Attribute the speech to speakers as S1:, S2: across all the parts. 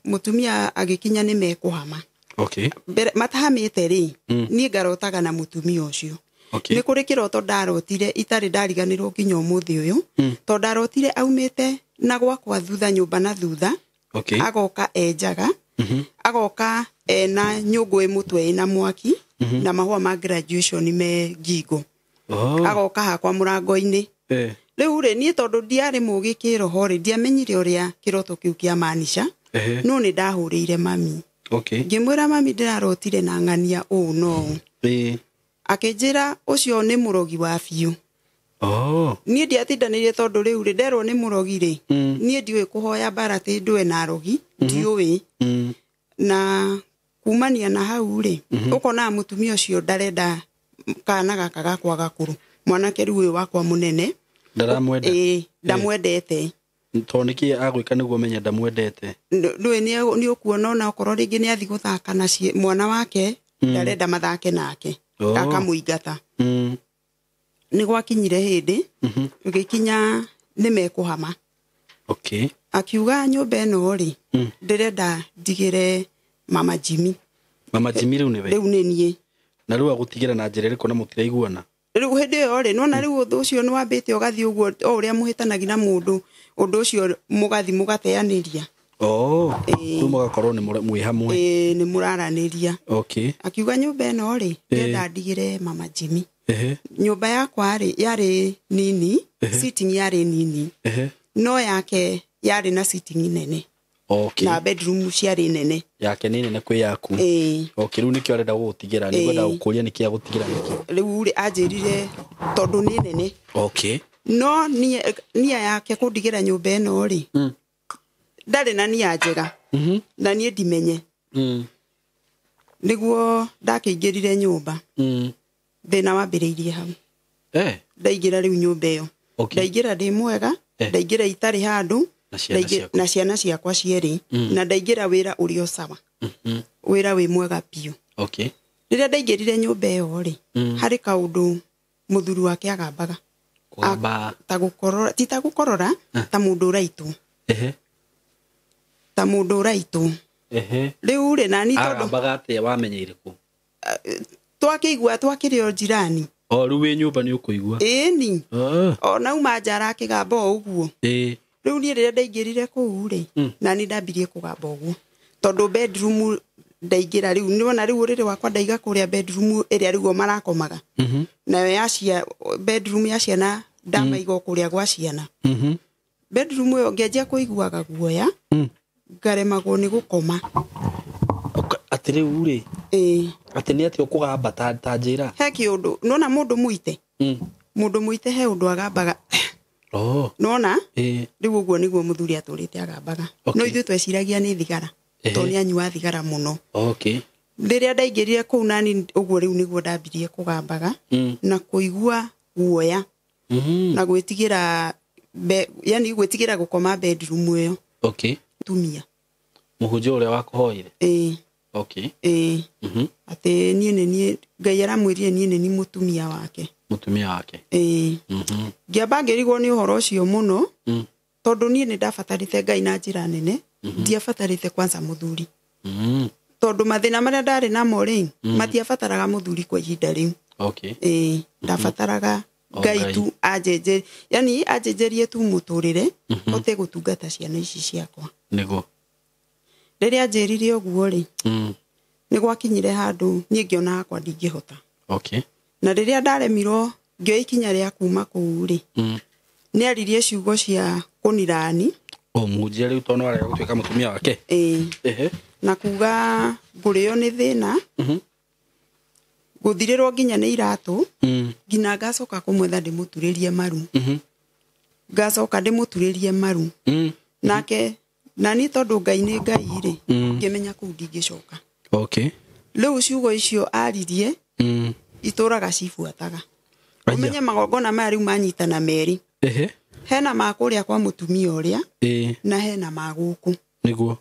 S1: Mutumia agikinya ni mekuhama.
S2: Okay.
S1: Mbere matahamite ri, niĩ ngarotaga na mutumia ucio.
S2: Okay.
S1: Nĩ kũrĩ kĩroto ndarotire itarĩ ndariganĩrwo nginya ũmũthĩ ũyũ. Tondũ ndarotire aumĩte na gwakwa thutha nyũmba na thutha.
S2: Okay.
S1: Agoka enjaga. Agoka ena nyũngũ ĩ mũtwe ĩna mwaki na mahũa ma graduation me ngingo.
S2: Oh.
S1: Agoka hakwa mũrango-inĩ.
S2: Eh.
S1: Rĩu rĩ niĩ tondũ ndiarĩ mũgĩ kĩroho rĩ ndiamenyire ũrĩa kĩroto kĩu kĩamanisha. No nĩ ndahũrĩire mami.
S2: Okay.
S1: Ngĩmwĩra mami ndĩrarotire na ng'ania ũũ na ũũ. Akĩnjĩra ũcio nĩ mũrogi wa biũ.
S2: Oh.
S1: Niĩ ndiatindanĩire tondũ rĩu rĩ nderwo nĩ mũrogi rĩ. Niĩ ndiũĩ kũhoya mbara atĩ ndũe na arogi. Ndiũĩ. Na kumania na hau rĩ, ũkonaga mũtumia ũcio ndarenda kana gaka gakwa gakũrũ. Mwanake rĩu ũyũ wakwa mũnene.
S2: Ndaramwenda.
S1: Ĩĩ, ndamwendete.
S2: Tondũ nĩkĩ agwĩka nĩguo menye ndamwendete?
S1: Ndũĩ nĩ ũkuona ona okorwo rĩngĩ nĩ athiĩ gũthaka na mwana wake, ndarenda mathake nake.
S2: Oh.
S1: Akamũingata. Nĩ gwakinyire hĩndĩ, gĩkinya nĩ mekũhama.
S2: Okay.
S1: Akiuga nyũmba ĩno rĩ, ndĩrenda ndigĩre Mama Jimmy.
S2: Mama Jimmy rĩu nĩwe?
S1: Rĩu nĩ niĩ.
S2: Na rĩu agũtigĩra na njĩra ĩrĩkũ na mũtiraiguana?
S1: Rĩu hĩndĩ ĩyo rĩ, nĩwona rĩu ũndũ ũcio nĩwambĩte ũgathiĩ ũguo o ũrĩa mũhĩtanagia na mũndũ, ũndũ ũcio mũgathiĩ mũgateanĩria.
S2: Oh. Rĩu mũgakorwo nĩ mwĩ hamwe.
S1: Ĩĩ, nĩ mũraranĩria.
S2: Okay.
S1: Akiuga nyũmba ĩno rĩ, ndĩrenda ndigĩre Mama Jimmy. Nyũmba yakwa rĩ, yarĩ nini, sitting yarĩ nini. No yake yarĩ na sitting nene.
S2: Okay.
S1: Na bedroom ciarĩ nene.
S2: Yake nĩ nene kwĩ yaku.
S1: Ĩĩ.
S2: Okay, rĩu nĩkĩo arenda gũgũtigĩra, nĩ ngwenda gũkũria nĩkĩ agũtigĩra nĩkĩ.
S1: Rĩu rĩ, anjĩrire tondũ nĩ nene.
S2: Okay.
S1: No nia yake kũndigĩra nyũmba ĩno rĩ, ndarĩ na nia njega. Na niĩ ndimenye. Nĩguo ndakĩingĩrire nyũmba. Thĩna wambĩrĩirie hau. Ndaingĩra rĩu nyũmba ĩyo.
S2: Okay.
S1: Ndaingĩra ndĩ mwega, ndaingĩra itarĩ handũ,
S2: Na ciana ciaku.
S1: na ciana ciakwa cierĩ, na ndaingĩra wĩra ũrĩ o sawa. Wĩra wĩ mwega biũ.
S2: Okay.
S1: Rĩrĩa ndaingĩrire nyũmba ĩyo rĩ, harĩ kaũndũ mũthuri wake agambaga.
S2: Kũgamba.
S1: Ta gũkorora, ti ta gũkorora, ta mũndũ ũraitwo. Ta mũndũ ũraitwo. Rĩu rĩ, nani tondũ
S2: Agambaga atĩa wamenyeire kũ?
S1: Twakĩigua twakĩrĩ o jirani.
S2: O rĩu wĩ nyũmba nĩ ũkũigua.
S1: Ĩni. O na uma nja arakĩgamba o ũguo. Rĩu niĩ rĩrĩa ndaingĩrire kũu rĩ, nani ndambirie kũgamba ũguo. Tondũ bedroom ndaingĩra rĩu, nĩwona rĩu ũrĩrĩ wakwa ndaiga kũrĩa bedroom ĩrĩa rĩu o marakomaga. Nayo ya bedroom ya ciana ndamaiga o kũrĩa gwa ciana. Bedroom ĩyo ngĩanjia kũiguaga guoya, ngaremagwo nĩ gũkoma.
S2: Atĩ rĩu rĩ, atĩ nĩ atĩ ũkũgamba ta njĩra?
S1: He kĩũndũ, nĩwona mũndũ mũite? Mũndũ mũite he ũndũ agambaga.
S2: Oh.
S1: Nĩwona? Rĩu ũguo nĩguo mũthuri atũrĩte agambaga.
S2: Okay.
S1: No ithuĩ tweciragia nĩ thigara. Tondũ nĩ anyua thigara mũno.
S2: Okay.
S1: Rĩrĩa ndaingĩrire kũu nani ũguo rĩu nĩguo ndambirie kũgambaga. Na kũigua guoya. Na gwĩtigĩra yani gwĩtigĩra gũkoma bedroom ĩyo.
S2: Okay.
S1: Tumia.
S2: Mũhunjia ũrĩa wakũhoire?
S1: Ĩĩ.
S2: Okay.
S1: Ĩĩ. Atĩ niĩ nĩ niĩ, Ngai aramwĩrire niĩ nĩ niĩ mũtumia wake.
S2: Mũtumia wake.
S1: Ĩĩ. Ngĩamba ngĩrigwo nĩ ũhoro ũcio mũno, tondũ niĩ nĩ ndabatarĩte Ngai na njĩra nene, ndiabatarĩte kwanza mũthuri. Tondũ mathĩna marĩa ndarĩ namo rĩ, matiabataraga mũthuri kwa ihinda rĩu.
S2: Okay.
S1: Ĩĩ, ndabataraga
S2: O
S1: Ngai
S2: Ngai.
S1: tu anjenjerie, yani anjenjerie tu mũtũrĩre, hote gũtungata ciana ici ciakwa.
S2: Nĩguo.
S1: Rĩrĩa anjĩrire ũguo rĩ, nĩ gwakinyire handũ niĩ ngĩona hakwa ndingĩhota.
S2: Okay.
S1: Na rĩrĩa ndaremirwo ngĩoya ikinya rĩa kuma kũu rĩ, nĩ aririe ciugo cia kũnirani.
S2: O mũhunjia rĩu tondũ arega gũtuĩka mũtumia wake.
S1: Ĩĩ. Na kuga ngũrĩo nĩ thĩna, gũthirĩrwo nginya nĩ iratũ, nginya ngacoka kũmwetha ndĩmũturĩrie maru. Ngacoka ndĩmũturĩrie maru. Nake, na niĩ tondũ Ngai nĩ Ngai rĩ, ngĩmenya kũu ndingĩcoka.
S2: Okay.
S1: Rĩu ciugo icio aririe, itũraga cibuataga.
S2: Aya.
S1: Ũmenye magongona maya rĩu manyitana merĩ. Hena ma kũrĩa kwa mũtumia ũrĩa, na hena ma gũkũ.
S2: Nĩguo.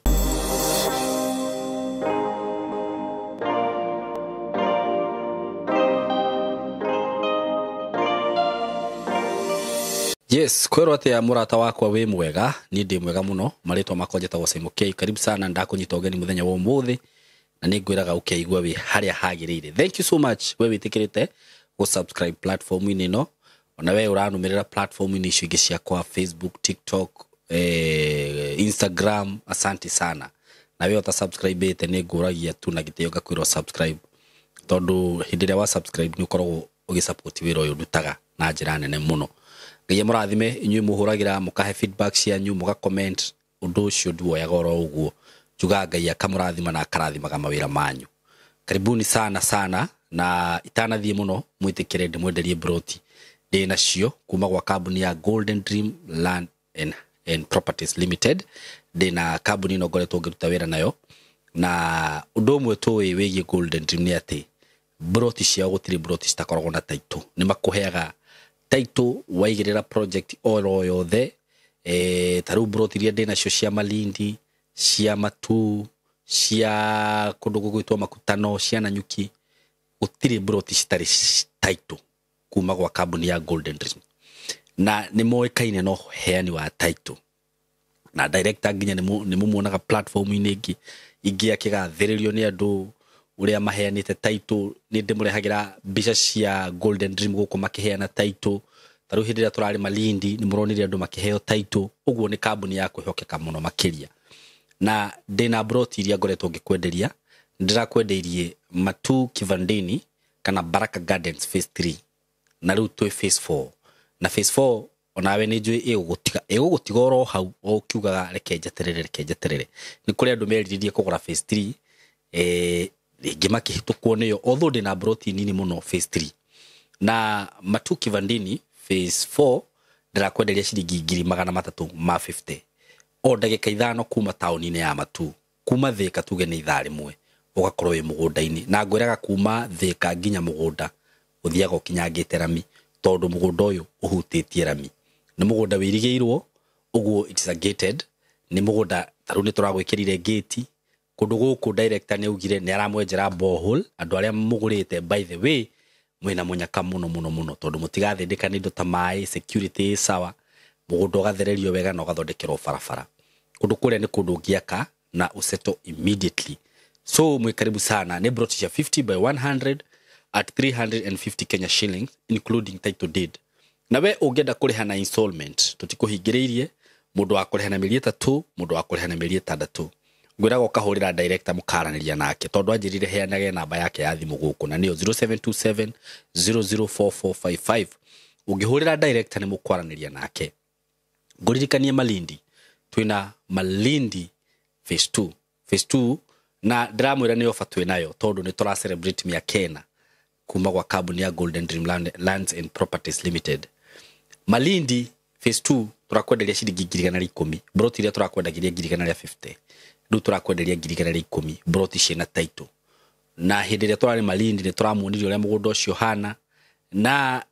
S2: Yes, kwĩrwo atĩa mũrata wakwa wĩ mwega, niĩ ndĩ mwega mũno, marĩtwa makwa njĩtagwo Simon K. Karibu sana, ndakunyita ũgeni mũthenya wa ũmũthĩ na nĩ ngwĩraga ũkeigua wĩ harĩa hagĩrĩire. Thank you so much we wĩtĩkĩrĩte gũ subscribe platform-inĩ ĩno, ona we ũranũmĩrĩra platform-inĩ icio ingĩ ciakwa Facebook, TikTok, Instagram, asante sana. Na we ũta subscribe-ĩte nĩ ngũragia tu na gĩtĩo ngakwĩra subscribe, tondũ hĩndĩ ĩrĩa wa subscribe nĩ ũkoragwo ũgĩsupport wĩra ũyũ ndutaga na njĩra nene mũno. Ngai mũrathime inyuĩ mũhũragĩra mũkahe feedback cianyu mũga comment, ũndũ ũcio nduoyaga oro ũguo. Njugaga Ngai akamũrathima na akarathimaga mawĩra manyu. Karibuni sana sana, na itanathiĩ mũno mwĩtĩkĩre ndĩmwenderie broti ndĩ nacio kuma gwa kambuni ya Golden Dream Land and Properties Limited. Ndĩ na kambuni ĩno ngoretwo ngĩruta wĩra nayo, na ũndũ ũmwe tũĩ wĩgiĩ Golden Dream nĩ atĩ broti ciao gũtirĩ broti citakoragwo na title. Nĩ makũheaga title waigĩrĩra project oro yothe. Ta rĩu broti iria ndĩ nacio cia Malindi, cia Matu, cia kũndũ gũgwĩtwo Makutano, cia Nanyuki, gũtirĩ broti citarĩ title kuma gwa kambuni ya Golden Dream. Na nĩ moĩkaine na ũheani wa title, na director nginya nĩ mũmuonaga platform-inĩ ingĩ akĩgathĩrĩrio nĩ andũ ũrĩa maheanĩte title. Nĩ ndĩmũrehagĩra mbica cia Golden Dream gũkũ makĩheana title. Ta rĩu hĩndĩ ĩrĩa tũrarĩ Malindi nĩ mũronire andũ makĩheo title. Ũguo nĩ kambuni ya kwĩhokeka mũno makĩria. Na ndĩna broti iria ngoretwo ngĩkwenderia, ndĩrakwendeirie Matu Kivandini kana Baraka Gardens phase 3, na rĩu twĩ phase 4. Na phase 4 onawe nĩ njũĩ ĩgũgũtiga oro hau o ũkiugaga reke njeterere, reke njeterere. Nĩ kũrĩ andũ merirĩrie kũgũra phase 3, rĩngĩ makĩhĩtũkwo nĩyo, although ndĩna broti nini mũno phase 3. Na Matu Kivandini phase 4 ndĩrakwenderia ciringi 350,000 o ndagĩka 5 kuma taũni-inĩ ya Matu. Kuma Thika tuge nĩ ithaa rĩmwe ũgakorwo wĩ mũgũnda-inĩ, na ngwĩraga kuma Thika nginya mũgũnda ũthiaga ũkinyangĩte rami, tondũ mũgũnda ũyũ ũhutĩtie rami. Nĩ mũgũnda wĩirigĩirwo, ũguo it's a gated. Nĩ mũgũnda ta rĩu nĩ tũragwĩkĩrire gate kũndũ gũkũ. Director nĩ augire nĩ aramwenjera borehole. Andũ arĩa mũgũrĩte, by the way, mwĩna mũnyaka mũno mũno mũno, tondũ mũtigathĩndĩka nĩ indo ta maĩ, security sawa, mũgũnda ũgathererio wega na ũgathondekerwo barabara. Kũndũ kũrĩa nĩ kũndũ ũngĩaka na ũsettle immediately. So mwĩ karibu sana. Nĩ broti cia 50 by 100 at 350 Kenya shillings including title deed. Na we ũngĩenda kũrĩha na installment, tũtikũhingĩrĩirie. Mũndũ wa kũrĩha na mĩeri 3, mũndũ wa kũrĩha na mĩeri 6. Ngwĩraga ũkahũrĩra director mũkaranĩria nake, tondũ anjĩrire heanage namba yake ya thimũ gũkũ, na nĩyo 0727 004455. Ũngĩhũrĩra director nĩ mũkwaranĩria nake. Ngũririkanie Malindi, twĩna Malindi phase 2. Phase 2 na ndĩramwĩra nĩ offer twĩ nayo, tondũ nĩ tũra celebrate mĩaka 4 kuma gwa kambuni ya Golden Dream Lands and Properties Limited. Malindi phase 2 tũrakwenderia ciringi 110,000. Broti iria tũrakwendagĩria 150,000, rĩu tũrakwenderia 110,000, broti ciĩna title. Na hĩndĩ ĩrĩa tũrarĩ Malindi nĩ tũramuonirie ũrĩa mũgũnda ũcio ũhana, na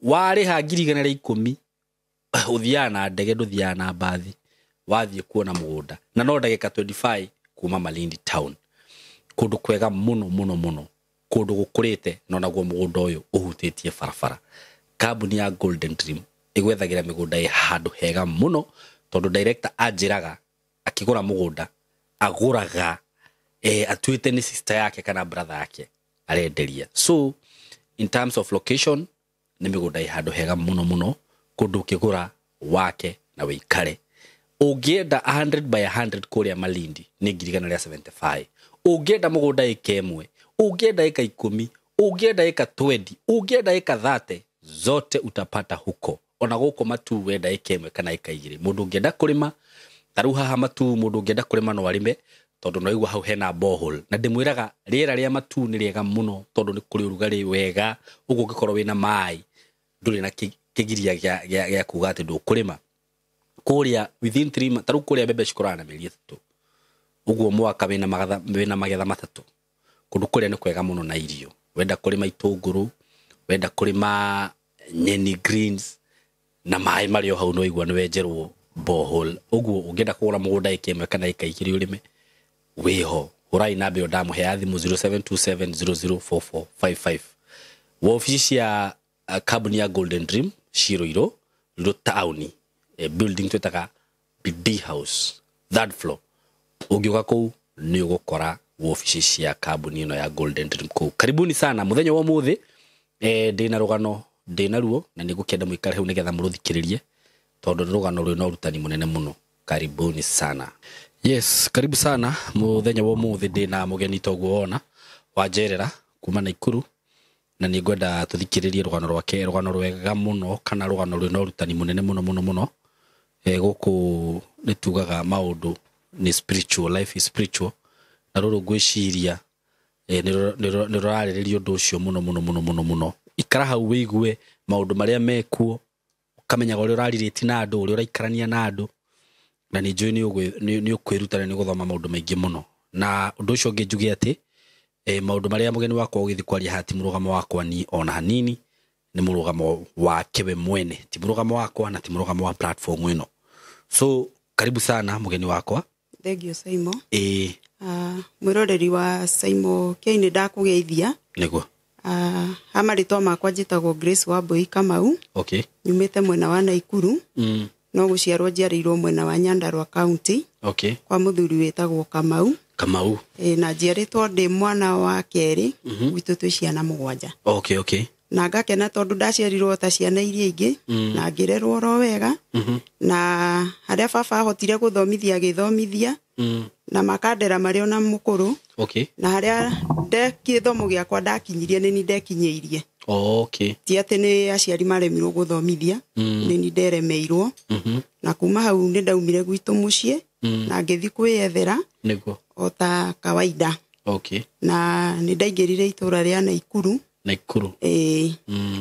S2: warĩha 110,000 ũthiaga na ndege, ndũthiaga na mbathi, wathiĩ kuona mũgũnda, na no ndagĩka 25 kuma Malindi town. Kũndũ kwega mũno mũno mũno, kũndũ gũkũrĩte, na onaguo mũgũnda ũyũ ũhutĩtie barabara. Kambuni ya Golden Dream ĩgwethagĩra mĩgũnda ĩ handũ hega mũno, tondũ director anjĩraga akĩgũra mũgũnda agũraga atuĩte nĩ sister yake kana brother yake arenderia. So in terms of location nĩ mĩgũnda ĩ handũ hega mũno mũno, kũndũ ũkĩgũra wake na wĩikare. Ũngĩenda 100 by 100 kũrĩa Malindi nĩ 175,000. Ũngĩenda mũgũnda ĩka 1, ũngĩenda ĩka 10, ũngĩenda ĩka 20, ũngĩenda ĩka 30, zote utapata huko. Ona gũkũ Matu wenda ĩka 1 kana ĩka 2. Mũndũ ũngĩenda kũrĩma ta rĩu haha Matu, mũndũ ũngĩenda kũrĩma no arĩme, tondũ no igua hau hena borehole. Na ndĩmwĩraga rĩera rĩa Matu nĩ rĩega mũno, tondũ nĩ kũrĩ ũrugarĩ wega, ũguo ũngĩkorwo wĩna maĩ ndũrĩ na kĩgiria gĩa kuga atĩ ndũkũrĩma. Kũrĩa within 3 months, ta rĩu kũrĩa mbembe cikũraga na mĩeri 3, ũguo mwaka wĩna magetha 3. Kũndũ kũrĩa nĩ kwega mũno na irio. Wenda kũrĩma itũngũrũ, wenda kũrĩma nyeni greens, na maĩ marĩ o hau no igua nĩ wenjerwo borehole. Ũguo ũngĩenda kũgũra mũgũnda ĩka 1 kana ĩka 2 ũrĩme, wĩho. Hũrai namba ĩyo ndamũhe ya thimũ 0727 004455. Wobici cia kambuni ya Golden Dream ciĩ Ruiru, Ruiru town, building twĩtaga BD House, third floor. Ũngĩũka kũu nĩ ũgũkora wobici cia kambuni ĩno ya Golden Dream kũu. Karibuni sana mũthenya wa ũmũthĩ. Ndĩna rũgano ndĩna ruo na nĩ ngũkĩenda mũikare hau nĩgetha mũrũthikĩrĩrie tondũ nĩ rũgano rwĩna ũrutani mũnene mũno. Karibuni sana. Yes, karibu sana mũthenya wa ũmũthĩ. Ndĩna mũgeni toguo wona wanjerera kuma Naikuru, na nĩ ngwenda tũthikĩrĩrie rũgano rwake, rũgano rwega mũno kana rũgano rwĩna ũrutani mũnene mũno mũno mũno. Gũkũ nĩ tugaga maũndũ nĩ spiritual, life is spiritual, na rũrũ ngwĩciria nĩ rũrarĩrĩria ũndũ ũcio mũno mũno mũno mũno mũno. Ikara hau wĩigue maũndũ marĩa mekuo, ũkamenyaga ũrĩa ũrarirĩti na andũ, ũrĩa ũraikarania na andũ, na nĩ njũĩ nĩ ũkwĩruta na nĩ ũgũthoma maũndũ maingĩ mũno. Na ũndũ ũcio ũngĩ njuge atĩ maũndũ marĩa mũgeni wakwa ũgĩthiĩ kwaria haha ti mũrũgamo wakwa ni ona hanini, nĩ mũrũgamo wake we mwene, ti mũrũgamo wakwa na ti mũrũgamo wa platform ĩno. So karibu sana mũgeni wakwa.
S1: Thank you Saimo. Mwĩroreri wa Saimo K nĩ ndakũgeithia.
S2: Nĩguo.
S1: Ha marĩtwa makwa njĩtagwo Grace Wambui Kamau.
S2: Okay.
S1: Nyumĩte mwena wa Naikuru. No gũciarwo njiarĩirwo mwena wa Nyandarua County.
S2: Okay.
S1: Kwa mũthuri wĩtagwo Kamau.
S2: Kamau.
S1: Na njiarĩtwo ndĩ mwana wa kerĩ, gwitũ twĩ ciana mũgwanja.
S2: Okay, okay.
S1: Na ngakena tondũ ndaciarirwo ta ciana iria ingĩ, na ngĩrerwo oro wega, na harĩa baba ahotire gũthomithia agĩthomithia, na makandera marĩ ona mũkũrũ.
S2: Okay.
S1: Na harĩa gĩthomo gĩakwa ndakinyirie nĩ ni ndekinyĩirie.
S2: Okay.
S1: Ti atĩ nĩ aciari maremirwo gũthomithia, nĩ ni nderemeirwo. Na kuma hau nĩ ndaumire gwitũ mũciĩ, na ngĩthiĩ kwĩyethera.
S2: Nĩguo.
S1: O ta kawaida.
S2: Okay.
S1: Na nĩ ndaingĩrire itũra rĩa Naikuru.
S2: Naikuru.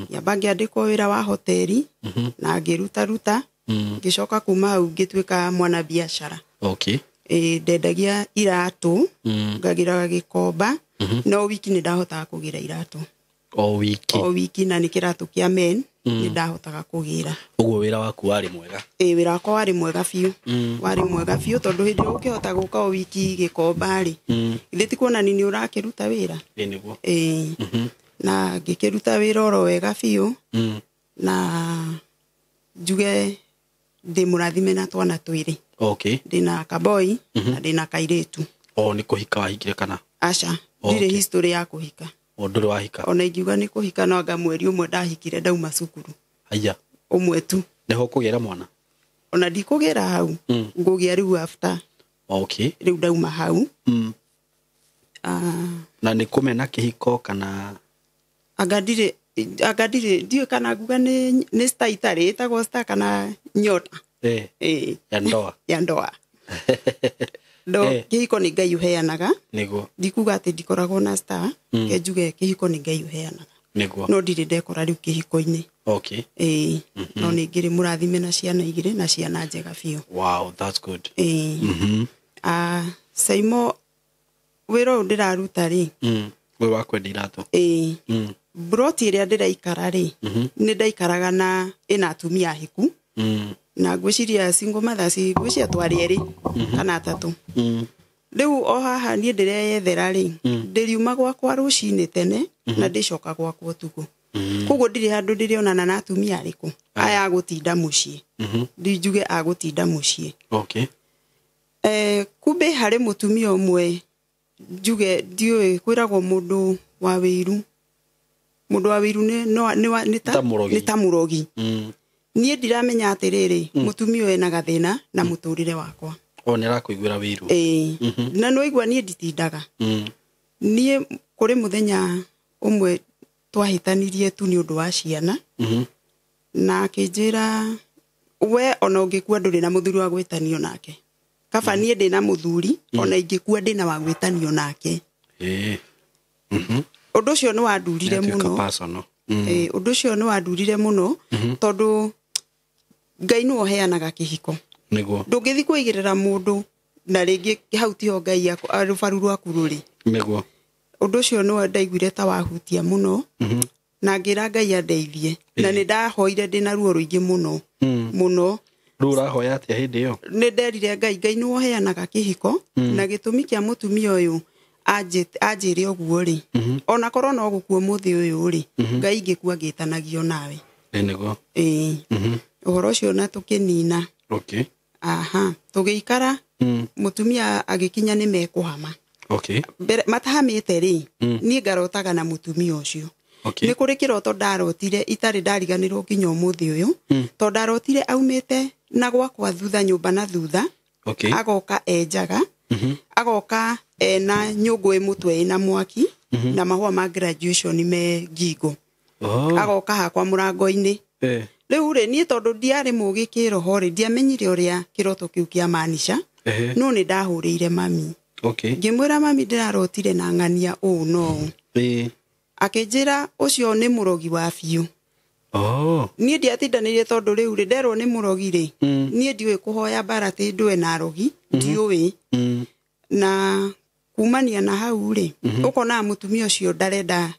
S1: Nyamba ngĩandĩkwo wĩra wa hoteli, na ngĩruta ruta, ngĩcoka kuma hau ngĩtuĩka mwana biacara.
S2: Okay.
S1: Ndendagia iratũ, ngagĩraga gĩkomba, no wiki nĩ ndahotaga kũgĩra iratũ.
S2: O wiki.
S1: O wiki, na nĩ kĩratũ kĩa men, nĩ ndahotaga kũgĩra.
S2: Ũguo wĩra waku warĩ mwega?
S1: Wĩra wakwa warĩ mwega biũ. Warĩ mwega biũ tondũ hĩndĩ ĩyo ũkĩhota gũka o wiki gĩkomba rĩ, githĩ ti kuonania nĩ ũrakĩruta wĩra?
S2: Nĩguo.
S1: Na ngĩkĩruta wĩra oro wega biũ, na njuge ndĩ mũrathime na twana twĩrĩ.
S2: Okay.
S1: Ndĩna kaboi na ndĩna kairĩtu.
S2: O nĩ kũhika wahikire kana?
S1: Aca, ndirĩ history ya kũhika.
S2: O ndũrĩ wahika?
S1: Ona ingiuga nĩ kũhika no anga mweri ũmwe ndahikire ndauma cukuru.
S2: Aya.
S1: Ũmwe tu.
S2: Nĩho ũkũgĩra mwana?
S1: Ona ndikũgĩra hau, ngũgĩa rĩu after.
S2: Okay.
S1: Rĩu ndauma hau.
S2: Na nĩ kũmena kĩhiko kana?
S1: Anga ndirĩ, ndiũĩ kana nguga nĩ star itarĩ, ĩtagwo star kana nyota.
S2: Ya ndoa.
S1: Ya ndoa. No, kĩhiko nĩ Ngai ũheanaga.
S2: Nĩguo.
S1: Ndikuga atĩ ndikoragwo na star, ke njuge kĩhiko nĩ Ngai ũheanaga.
S2: Nĩguo.
S1: No ndirĩ ndekora rĩu kĩhiko-inĩ.
S2: Okay.
S1: No nĩ ngĩrĩ mũrathime na ciana igĩrĩ na ciana njega biũ.
S2: Wow, that's good.
S1: Saimo, wĩra ũyũ ndĩraruta rĩ.
S2: Wĩ wa kwendia iratũ.
S1: Broti ĩrĩa ndĩraikara rĩ, nĩ ndaikaraga na ĩna atumia ahiku. Na ngwĩciria single mothers, ngwĩciria twarĩ erĩ kana atatũ. Rĩu o haha niĩ ndĩreyethera rĩ, ndĩriuma gwakwa rũcinĩ tene na ndĩcoka gwakwa ũtukũ. Koguo ndirĩ handũ ndĩrĩonana na atumia arĩkũ aya agũtinda mũciĩ. Ndinjuge agũtinda mũciĩ.
S2: Okay.
S1: Kumbe harĩ mũtumia ũmwe njuge ndiũĩ kwĩragwo mũndũ wa wĩiru. Mũndũ wa wĩiru nĩ ta mũrogi. Niĩ ndiramenya atĩrĩrĩ, mũtumia ũyũ ena gathĩna na mũtũrĩre wakwa.
S2: O nĩ arakũiguĩra wĩiru.
S1: Na nĩwaigua niĩ nditindaga. Niĩ kũrĩ mũthenya ũmwe twahĩtanirie tu nĩ ũndũ wa ciana. Na akĩnjĩra we ona ũngĩkua ndũrĩ na mũthuri wa gwĩtanio nake. Kaba niĩ ndĩna mũthuri, ona ingĩkua ndĩna wa gwĩtanio nake. Ũndũ ũcio nĩ wandurire mũno. Ũndũ ũcio nĩ wandurire mũno, tondũ Ngai nĩwe ũheanaga kĩhiko.
S2: Nĩguo.
S1: Ndũngĩthiĩ kũigĩrĩra mũndũ na rĩngĩ hau tiho Ngai rũbaru rwaku rũrĩ.
S2: Nĩguo.
S1: Ũndũ ũcio nĩwe ndaiguire ta wahutia mũno, na ngĩra Ngai andeithie. Na nĩ ndahoire ndĩna ruo rũingĩ mũno. Mũno.
S2: Rĩu ũrahoya atĩa hĩndĩ ĩyo?
S1: Nĩ nderire Ngai, Ngai nĩwe ũheanaga kĩhiko, na gĩtũmi kĩa mũtumia ũyũ anjĩre ũguo rĩ, ona korwo no gũkua mũthĩ ũyũ rĩ, Ngai ingĩkua ngĩtanagio nawe.
S2: Nĩguo.
S1: Ũhoro ũcio na tũkĩnina.
S2: Okay.
S1: Aha, tũgĩikara. Mũtumia agĩkinya nĩ mekũhama.
S2: Okay.
S1: Mbere matahamĩte rĩ, niĩ ngarotaga na mũtumia ũcio.
S2: Okay.
S1: Nĩ kũrĩ kĩroto ndarotire itarĩ ndariganĩrwo nginya ũmũthĩ ũyũ. Tondũ ndarotire aumĩte na gwakwa thutha, nyũmba na thutha.
S2: Okay.
S1: Agoka enjaga. Agoka ena nyũngũ ĩ mũtwe ĩna mwaki na mahũa ma graduation me ngingo.
S2: Oh.
S1: Agoka hakwa mũrango-inĩ. Rĩu rĩ, niĩ tondũ ndiarĩ mũgĩ kĩroho rĩ, ndiamenyire ũrĩa kĩroto kĩu kĩa maanisha. No nĩ ndahũrĩire mami.
S2: Okay.
S1: Ngĩmwĩra mami ndĩrarotire na ng'ania ũũ no ũũ. Akĩnjĩra ũcio nĩ mũrogi wa biũ.
S2: Oh.
S1: Niĩ ndiatindanĩire tondũ rĩu rĩ, nderwo nĩ mũrogi rĩ, niĩ ndiũĩ kũhoya mbara atĩ ndũe na arogi, ndiũĩ. Na kumania na hau rĩ, ũkonaga mũtumia ũcio ndarenda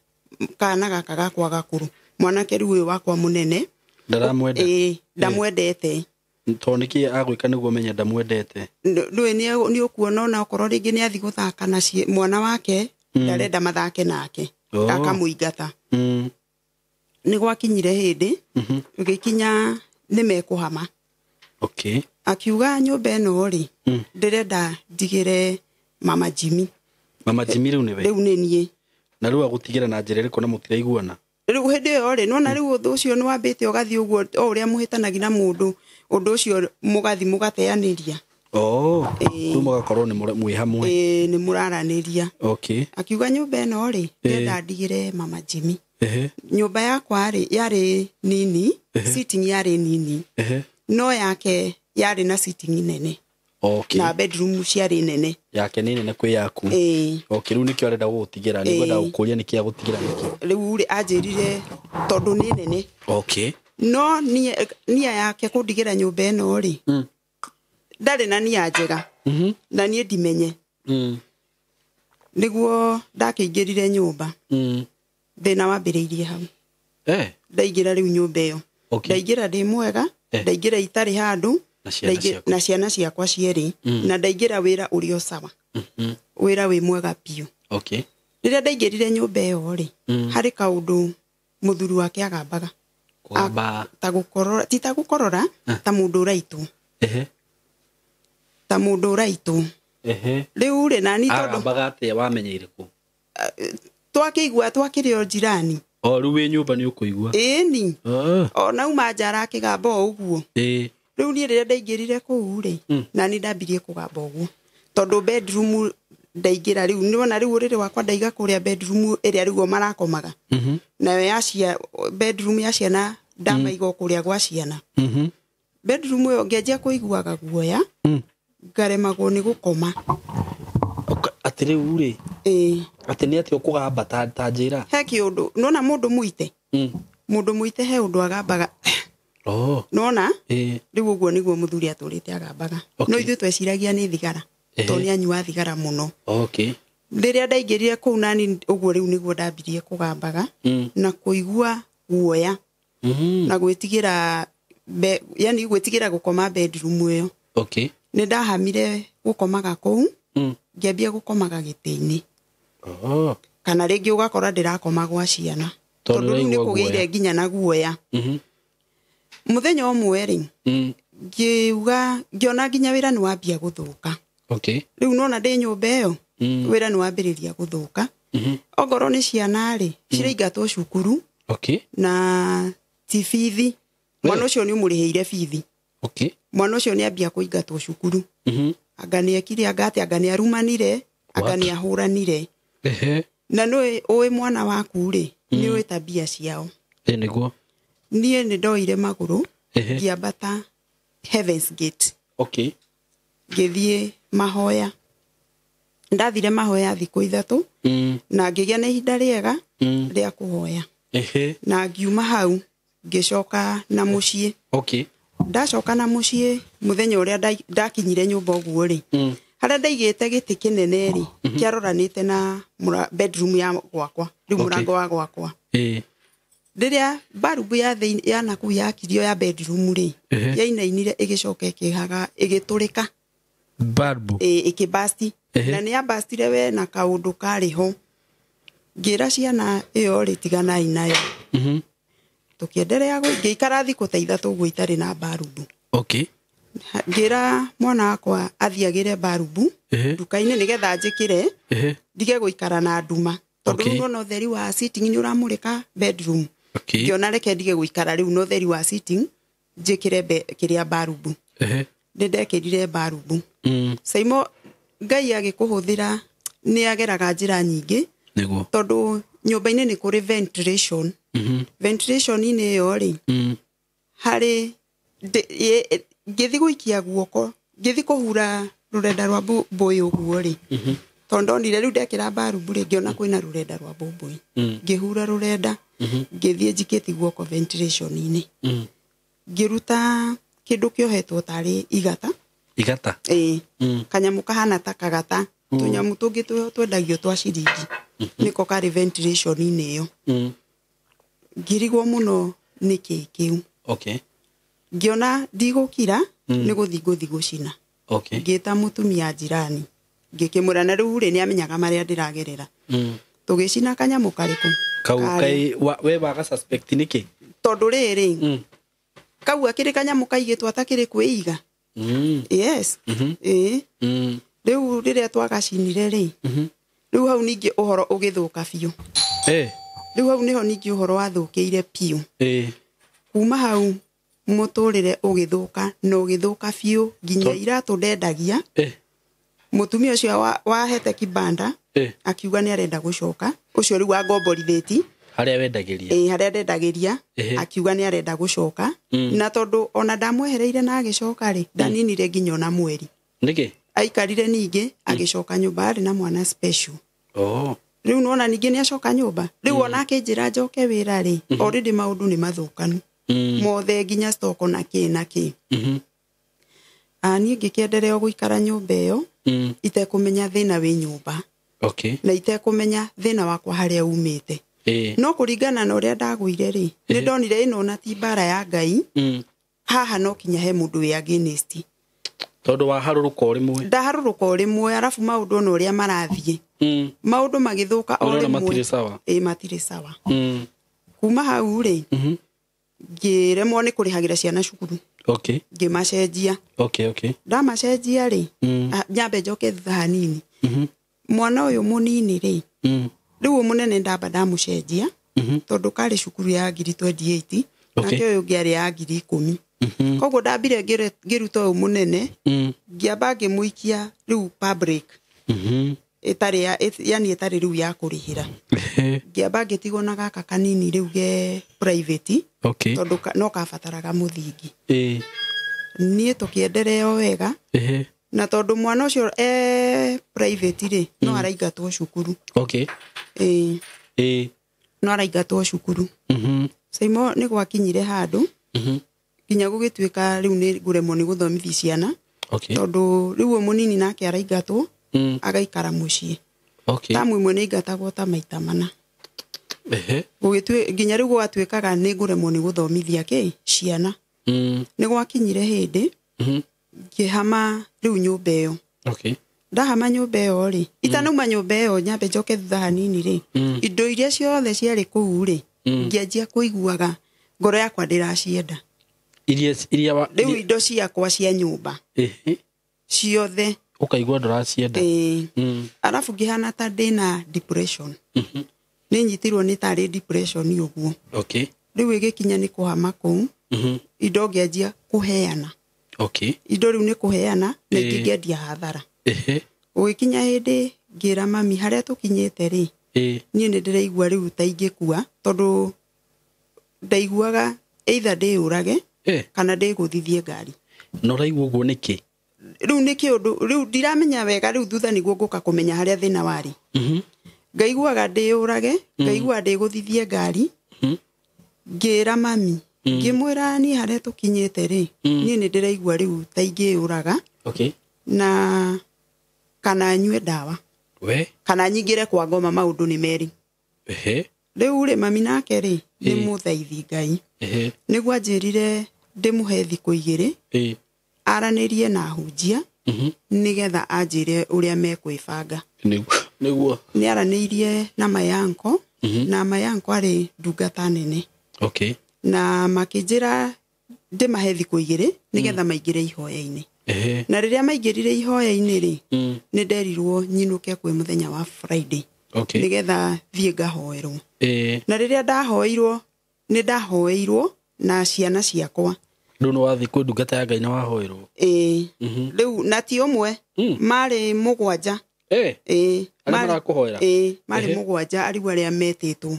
S1: kana gaka gakwa gakũrũ, mwanake rĩu ũyũ wakwa mũnene.
S2: Ndaramwenda.
S1: Ĩĩ, ndamwendete.
S2: Tondũ nĩkĩ agwĩka nĩguo menye ndamwendete?
S1: Ndũĩ nĩ ũkuona ona okorwo rĩngĩ nĩ athiĩ gũthaka na mwana wake, ndarenda mathake nake.
S2: Oh.
S1: Akamũingata. Nĩ gwakinyire hĩndĩ, gĩkinya nĩ mekũhama.
S2: Okay.
S1: Akiuga nyũmba ĩno rĩ, ndĩrenda ndigĩre Mama Jimmy.
S2: Mama Jimmy rĩu nĩwe?
S1: Rĩu nĩ niĩ.
S2: Na rĩu agũtigĩra na njĩra ĩrĩkũ na mũtiraiguana?
S1: Rĩu hĩndĩ ĩyo rĩ, nĩwona rĩu ũndũ ũcio nĩwambĩte ũgathiĩ ũguo o ũrĩa mũhĩtanagia na mũndũ, ũndũ ũcio mũgathiĩ mũgateanĩria.
S2: Oh. Rĩu mũgakorwo nĩ mwĩ hamwe.
S1: Ĩĩ, nĩ mũraranĩria.
S2: Okay.
S1: Akiuga nyũmba ĩno rĩ, ndĩrenda ndigĩre Mama Jimmy. Nyũmba yakwa rĩ, yarĩ nini, sitting yarĩ nini. No yake yarĩ na sitting nene.
S2: Okay.
S1: Na bedroom ciarĩ nene.
S2: Yake nĩ nene kwĩ yaku. Okay, rĩu nĩkĩo arenda gũgũtigĩra, nĩ ngwenda gũkũria nĩkĩ agũtigĩra nĩkĩ.
S1: Rĩu rĩ, anjĩrire tondũ nĩ nene.
S2: Okay.
S1: No nia yake kũndigĩra nyũmba ĩno rĩ, ndarĩ na nia njega. Na niĩ ndimenye. Nĩguo ndakĩingĩrire nyũmba. Thĩna wambĩrĩirie hau. Ndaingĩra rĩu nyũmba ĩyo.
S2: Okay.
S1: Ndaingĩra ndĩ mwega, ndaingĩra itarĩ handũ,
S2: Na ciana ciaku.
S1: na ciana ciakwa cierĩ, na ndaingĩra wĩra ũrĩ o sawa. Wĩra wĩ mwega biũ.
S2: Okay.
S1: Rĩrĩa ndaingĩrire nyũmba ĩyo rĩ, harĩ kaũndũ mũthuri wake agambaga.
S2: Kũgamba.
S1: Ta gũkorora, ti ta gũkorora, ta mũndũ ũraitwo. Ta mũndũ ũraitwo. Rĩu rĩ, nani tondũ
S2: Agambaga atĩa wamenyeire kũ?
S1: Twakĩigua twakĩrĩ o jirani.
S2: O rĩu wĩ nyũmba nĩ ũkũigua.
S1: Ĩni. O na uma nja arakĩgamba o ũguo. Rĩu niĩ rĩrĩa ndaingĩrire kũu rĩ, nani ndambirie kũgamba ũguo. Tondũ bedroom ndaingĩra rĩu, nĩwona rĩu ũrĩrĩ wakwa ndaiga kũrĩa bedroom ĩrĩa rĩu o marakomaga. Nayo ya bedroom ya ciana ndamaiga o kũrĩa gwa ciana. Bedroom ĩyo ngĩanjia kũiguaga guoya, ngaremagwo nĩ gũkoma.
S2: Atĩ rĩu rĩ, atĩ nĩ atĩ ũkũgamba ta njĩra?
S1: He kĩũndũ, nĩwona mũndũ mũite? Mũndũ mũite he ũndũ agambaga.
S2: Oh.
S1: Nĩwona? Rĩu ũguo nĩguo mũthuri atũrĩte agambaga.
S2: Okay.
S1: No ithuĩ tweciragia nĩ thigara. Tondũ nĩ anyua thigara mũno.
S2: Okay.
S1: Rĩrĩa ndaingĩrire kũu nani ũguo rĩu nĩguo ndambirie kũgambaga. Na kũigua guoya. Na gwĩtigĩra yani gwĩtigĩra gũkoma bedroom ĩyo.
S2: Okay.
S1: Nĩ ndahamire gũkomaga kũu. Ngĩambia gũkomaga gĩtĩ-inĩ.
S2: Oh.
S1: Kana rĩngĩ ũgakora ndĩrakoma gwa ciana.
S2: Tondũ
S1: Tondũ rĩu nĩ
S2: ũraigua
S1: kũgĩire
S2: guoya.
S1: nginya na guoya. Mũthenya ũmwe rĩ, ngĩuga, ngĩona nginya wĩra nĩ wambia gũthũka.
S2: Okay.
S1: Rĩu nona ndĩ nyũmba ĩyo, wĩra nĩ wambĩrĩria gũthũka. Ongorwo nĩ ciana rĩ, ciraingatwo cukuru.
S2: Okay.
S1: Na ti bithi. Mwana ũcio nĩ ũmũrĩhĩire bithi.
S2: Okay.
S1: Mwana ũcio nĩ ambia kũingatwo cukuru. Anga nĩ ekire, anga atĩa, anga nĩ arumanire, anga
S2: What?
S1: nĩ ahũranire. Na nĩ ũĩ mwana waku rĩ, nĩ ũĩ tabia ciao.
S2: Nĩguo.
S1: Niĩ nĩ ndoire magũrũ, ngĩambata Heaven's Gate.
S2: Okay.
S1: Ngĩthiĩ mahoya. Ndathire mahoya thikũ ithatũ, na ngĩgĩa na ihinda rĩega rĩa kũhoya. Na ngiuma hau, ngĩcoka na mũciĩ.
S2: Okay.
S1: Ndacoka na mũciĩ mũthenya ũrĩa ndakinyire nyũmba ũguo rĩ, harĩa ndaigĩte gĩtĩ kĩnene rĩ, kĩaroranĩte na bedroom ya gwakwa, rĩu
S2: Okay.
S1: mũrango wa gwakwa. Rĩrĩa barubu ya thĩinĩ ya nakũu yakirio ya bedroom rĩ, yainainire ĩgĩcoka ĩkĩhaga, ĩgĩtũrĩka.
S2: Barubu.
S1: Ĩkĩbasti. Na nĩ yabastire we na kaũndũ karĩ ho. Ngĩra ciana ĩyo rĩ, tiganai nayo. Tũkĩenderea ngĩikara thikũ ta 3 ũguo itarĩ na barubu.
S2: Okay.
S1: Ngĩra mwana wakwa athiagĩre barubu nduka-inĩ nĩgetha njĩkĩre ndige gũikara na nduma tondũ rĩu nona ũtheri wa sitting nĩ ũramũrĩka bedroom. Ngĩona reke ndige gũikara rĩu na ũtheri wa sitting njĩkĩre kĩrĩa barubu. Nĩ ndekĩrire barubu. Saimo Ngai agĩkũhũthĩra nĩ ageraga njĩra nyingĩ tondũ nyũmba-inĩ nĩ kũrĩ ventilation. Ventilation-inĩ ĩyo rĩ harĩ ngĩthi gũikia guoko ngĩthi kũhura rũrenda rwa mbũmbũĩ ũguo rĩ tondũ ndonire rĩu ndekĩra barubu rĩ ngĩona kwĩna rũrenda rwa mbũmbũĩ ngĩhura rũrenda ngĩthiĩ njikĩtie guoko ventilation-inĩ ngĩruta kĩndũ kĩohetwo tarĩ igata.
S2: Igata?
S1: Ĩĩ. Kanyamũ kahana ta kagata tũnyamũ tũngĩ twendagio twa ciringi nĩko karĩ ventilation-inĩ ĩyo. Ngĩrigwo mũno nĩkĩ kĩu.
S2: Okay.
S1: Ngĩona ndigũkira nĩ gũthiĩ ngũthiĩ gũcina.
S2: Okay.
S1: Ngĩta mũtumia jirani ngĩkĩmwĩra na rĩu rĩ nĩamenyaga marĩa ndĩragerera. Tũgĩcina kanyamũ karĩkũ?
S2: Kau kai we waga suspect nĩkĩ?
S1: Tondũ rĩrĩ kau akĩrĩ kanyamũ kaigĩtwo atakĩrĩ kwĩiga. Yes. Ĩĩ. Rĩu rĩrĩa twagacinire rĩ rĩu hau ningĩ ũhoro ũgĩthũka biũ. Rĩu hau nĩho ningĩ ũhoro wathũkĩire biũ. Kuma hau mũtũrĩre ũgĩthũka na ũgĩthũka biũ nginya iratũ ndendagia. Mũtumia ũcio wahete kibanda akiuga nĩ arenda gũcoka ũcio rĩu wangomborithĩti
S2: harĩa wendagĩria.
S1: Ĩĩ harĩa ndendagĩria akiuga nĩ arenda gũcoka na tondũ ona ndamwehereire na agĩcoka rĩ ndaninire nginya ona mweri.
S2: Nĩkĩ?
S1: Aikarire ningĩ agĩcoka nyũmba arĩ na mwana special. Rĩu nona ningĩ nĩ acoka nyũmba rĩu ona akĩnjĩra njoke wĩra rĩ already maũndũ nĩ mathũkanu mothe nginya stock na kĩ na kĩ. Niĩ ngĩkĩenderea gũikara nyũmba ĩyo itekũmenya thĩna wĩ nyũmba.
S2: Okay.
S1: Na itekũmenya thĩna wakwa harĩa umĩte. No kũringana na ũrĩa ndagũire rĩ nĩ ndonire ĩno na ti mbara ya Ngai haha no kinya he mũndũ wĩ against.
S2: Tondũ waharũrũka o rĩmwe.
S1: Ndaharũrũka o rĩmwe arabu maũndũ ona ũrĩa marathiĩ maũndũ magĩthũka o rĩmwe.
S2: Matirĩ sawa.
S1: Ĩĩ matirĩ sawa. Kuma hau rĩ ngĩremwo nĩ kũrĩhagĩra ciana cukuru.
S2: Okay.
S1: Ngĩmacenjia.
S2: Okay, okay.
S1: Ndamacenjia rĩ nyambe njoke thutha hanini. Mwana ũyũ mũnini rĩ rĩu mũnene ndamba ndamũcenjia tondũ karĩ cukuru ya 2028 nake ũyũ ũngĩ arĩ ya 10,000. Koguo ndambire ngĩruta ũyũ mũnene ngĩamba ngĩmũikia rĩu public ĩtarĩ yani ĩtarĩ rĩu ya kũrĩhĩra. Ngĩamba ngĩtigwo na gaka kanini rĩu ge private tondũ no kabataraga mũthingi. Niĩ tũkĩenderea o wega na tondũ mwana ũcio private rĩ no araingatwo cukuru.
S2: Okay.
S1: Ĩĩ. No araingatwo cukuru. Saimo nĩ gwakinyire handũ nginya gũgĩtuĩka rĩu nĩ ngũremwo nĩ gũthomithia ciana. Tondũ rĩu ũyũ mũnini nake araingatwo agaikara mũciĩ. Tamu ĩmwe nĩ aingatagwo ta maita mana. Nginya rĩu gwatuĩkaga nĩ ngũremwo nĩ gũthomithia kĩ ciana. Nĩ gwakinyire hĩndĩ ngĩhama rĩu nyũmba ĩyo. Ndahama nyũmba ĩyo rĩ itanauma nyũmba ĩyo nyambe njoke thutha hanini rĩ indo iria ciothe ciarĩ kũu rĩ ngĩanjia kũiguaga ngoro yakwa ndĩracienda. Rĩu indo ciakwa cia nyũmba ciothe
S2: ũkaigua ndũracienda.
S1: Arabu ngĩhana ta ndĩna depression. Nĩ nyitirwo nĩ tarĩ depression ũguo. Rĩu ĩgĩkinya nĩ kũhama kũu indo ngĩanjia kũheana. Indo rĩu nĩ kũheana na ingĩ ngĩendia hathara. Gũgĩkinya hĩndĩ ngĩra mami harĩa tũkinyĩte rĩ niĩ nĩ ndĩraigua rĩu ta ingĩkua tondũ ndaiguaga either ndĩyũrage kana ndĩgũthithie ngari.
S2: Na ũraigua ũguo nĩkĩ?
S1: Rĩu nĩ kĩũndũ rĩu ndiramenya wega rĩu thutha nĩguo ngũka kũmenya harĩa thĩna warĩ. Ngaiguaga ndĩyũrage ngaigua ndĩgũthithie ngari ngĩra mami ngĩmwĩra niĩ harĩa tũkinyĩte rĩ niĩ nĩ ndĩraigua rĩu ta ingĩyũraga na kana nyue ndawa kana nyingĩre kwa ngoma maũndũ nĩ merĩ. Rĩu rĩ mami nake rĩ nĩ mũthaithi Ngai nĩguo anjĩrire ndĩmũhe thikũ 2 aranĩrie na hunjia nĩgetha anjĩre ũrĩa mekwĩbanga.
S2: Nĩguo
S1: nĩ aranĩirie na mayanko na mayanko arĩ ndungata nene. Na makĩnjĩra ndĩmahe thikũ 2 nĩgetha maingĩre ihoya-inĩ. Na rĩrĩa maingĩrire ihoya-inĩ rĩ, nĩ nderirwo nyinũke kwĩ mũthenya wa Friday. Nĩgetha thiĩ ngahoerwo. Na rĩrĩa ndahoeirwo, nĩ ndahoeirwo na ciana ciakwa.
S2: Rĩu nĩ wathiĩ kwĩ ndungata ya Ngai na wahoerwo?
S1: Ĩĩ. Rĩu na ti ũmwe, marĩ 7. Ĩĩ.
S2: Arĩa marakũhoera?
S1: Ĩĩ, marĩ 7 arĩu arĩa metĩtwo.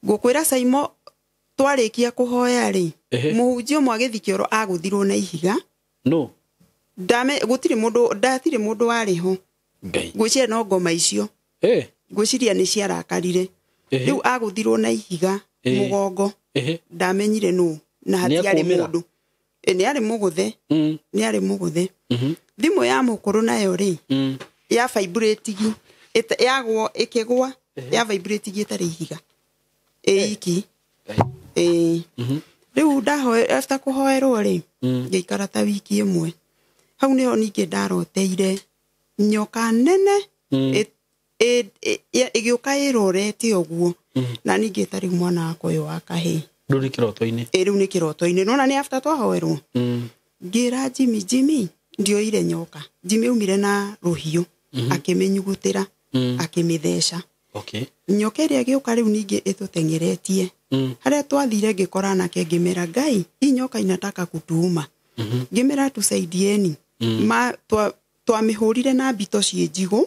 S1: Ngũkwĩra Saimo, twarĩkia kũhoya rĩ, mũhunjia ũmwe agĩthiĩ kĩoro agũthirwo na ihiga.
S2: No.
S1: Gũtirĩ mũndũ, ndatirĩ mũndũ warĩ ho.
S2: Ngai.
S1: Ngwĩciria no ngoma icio. Ngwĩciria nĩ ciarakarire. Rĩu agũthirwo na ihiga mũgongo. Ndamenyire nũ na hatiarĩ mũndũ. Nĩ arĩ mũgũthe. Nĩ arĩ mũgũthe. Thimũ ya mũkũrũ nayo rĩ, ya vibrate yagwo ĩkĩgwa, ya vibrate ĩtarĩ ihiga. Ĩiki. Rĩu ndahoe after kũhoerwo rĩ, ngĩikara ta wiki ĩmwe. Hau nĩho ningĩ ndaroteire nyoka nene ĩgĩũka ĩrorete ũguo. Na ningĩ ta rĩu mwana wakwa ũyũ wa kahĩĩ.
S2: Rĩu nĩ kĩroto-inĩ?
S1: Ĩ, rĩu nĩ kĩroto-inĩ. Nĩwona nĩ after twahoerwo? Ngĩra Jimmy, Jimmy, ndioire nyoka. Jimmy aumire na rũhiũ, akĩmĩnyugutĩra, akĩmĩtheca. Nyoka ĩrĩa ĩgĩũka rĩu ningĩ ĩtũteng'eretie. Harĩa twathire ngĩkora anake ngĩmera, Ngai, hii nyoka inataka kutuuma. Ngĩmera tusaidieni. Twamĩhũrire na mbito ciĩ njigũ.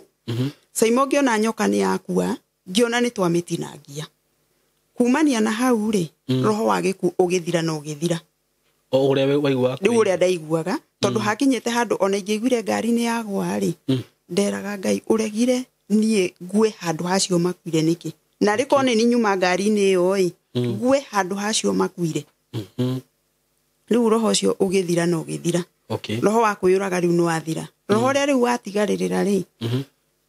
S1: Saimo ngĩona nyoka nĩ yakua, ngĩona nĩ twamĩtinangia. Kumania na hau rĩ, roho wa gĩkuũ ũgĩthira na ũgĩthira.
S2: O ũrĩa waiguaga
S1: Rĩu ũrĩa ndaiguaga, tondũ hakinyĩte handũ ona ingĩaiguire ngari nĩ yagwa rĩ, nderaga Ngai ũregire niĩ ngue handũ hacio makuire nĩkĩ? Na rĩ korwo nĩ niĩ nyuma ngari-inĩ ĩyo ĩ, ngue handũ hacio makuire. Rĩu roho ũcio ũgĩthira na ũgĩthira. Roho wa kwĩyũraga rĩu nĩ wathira. Roho ũrĩa rĩu watigarĩrĩra rĩ,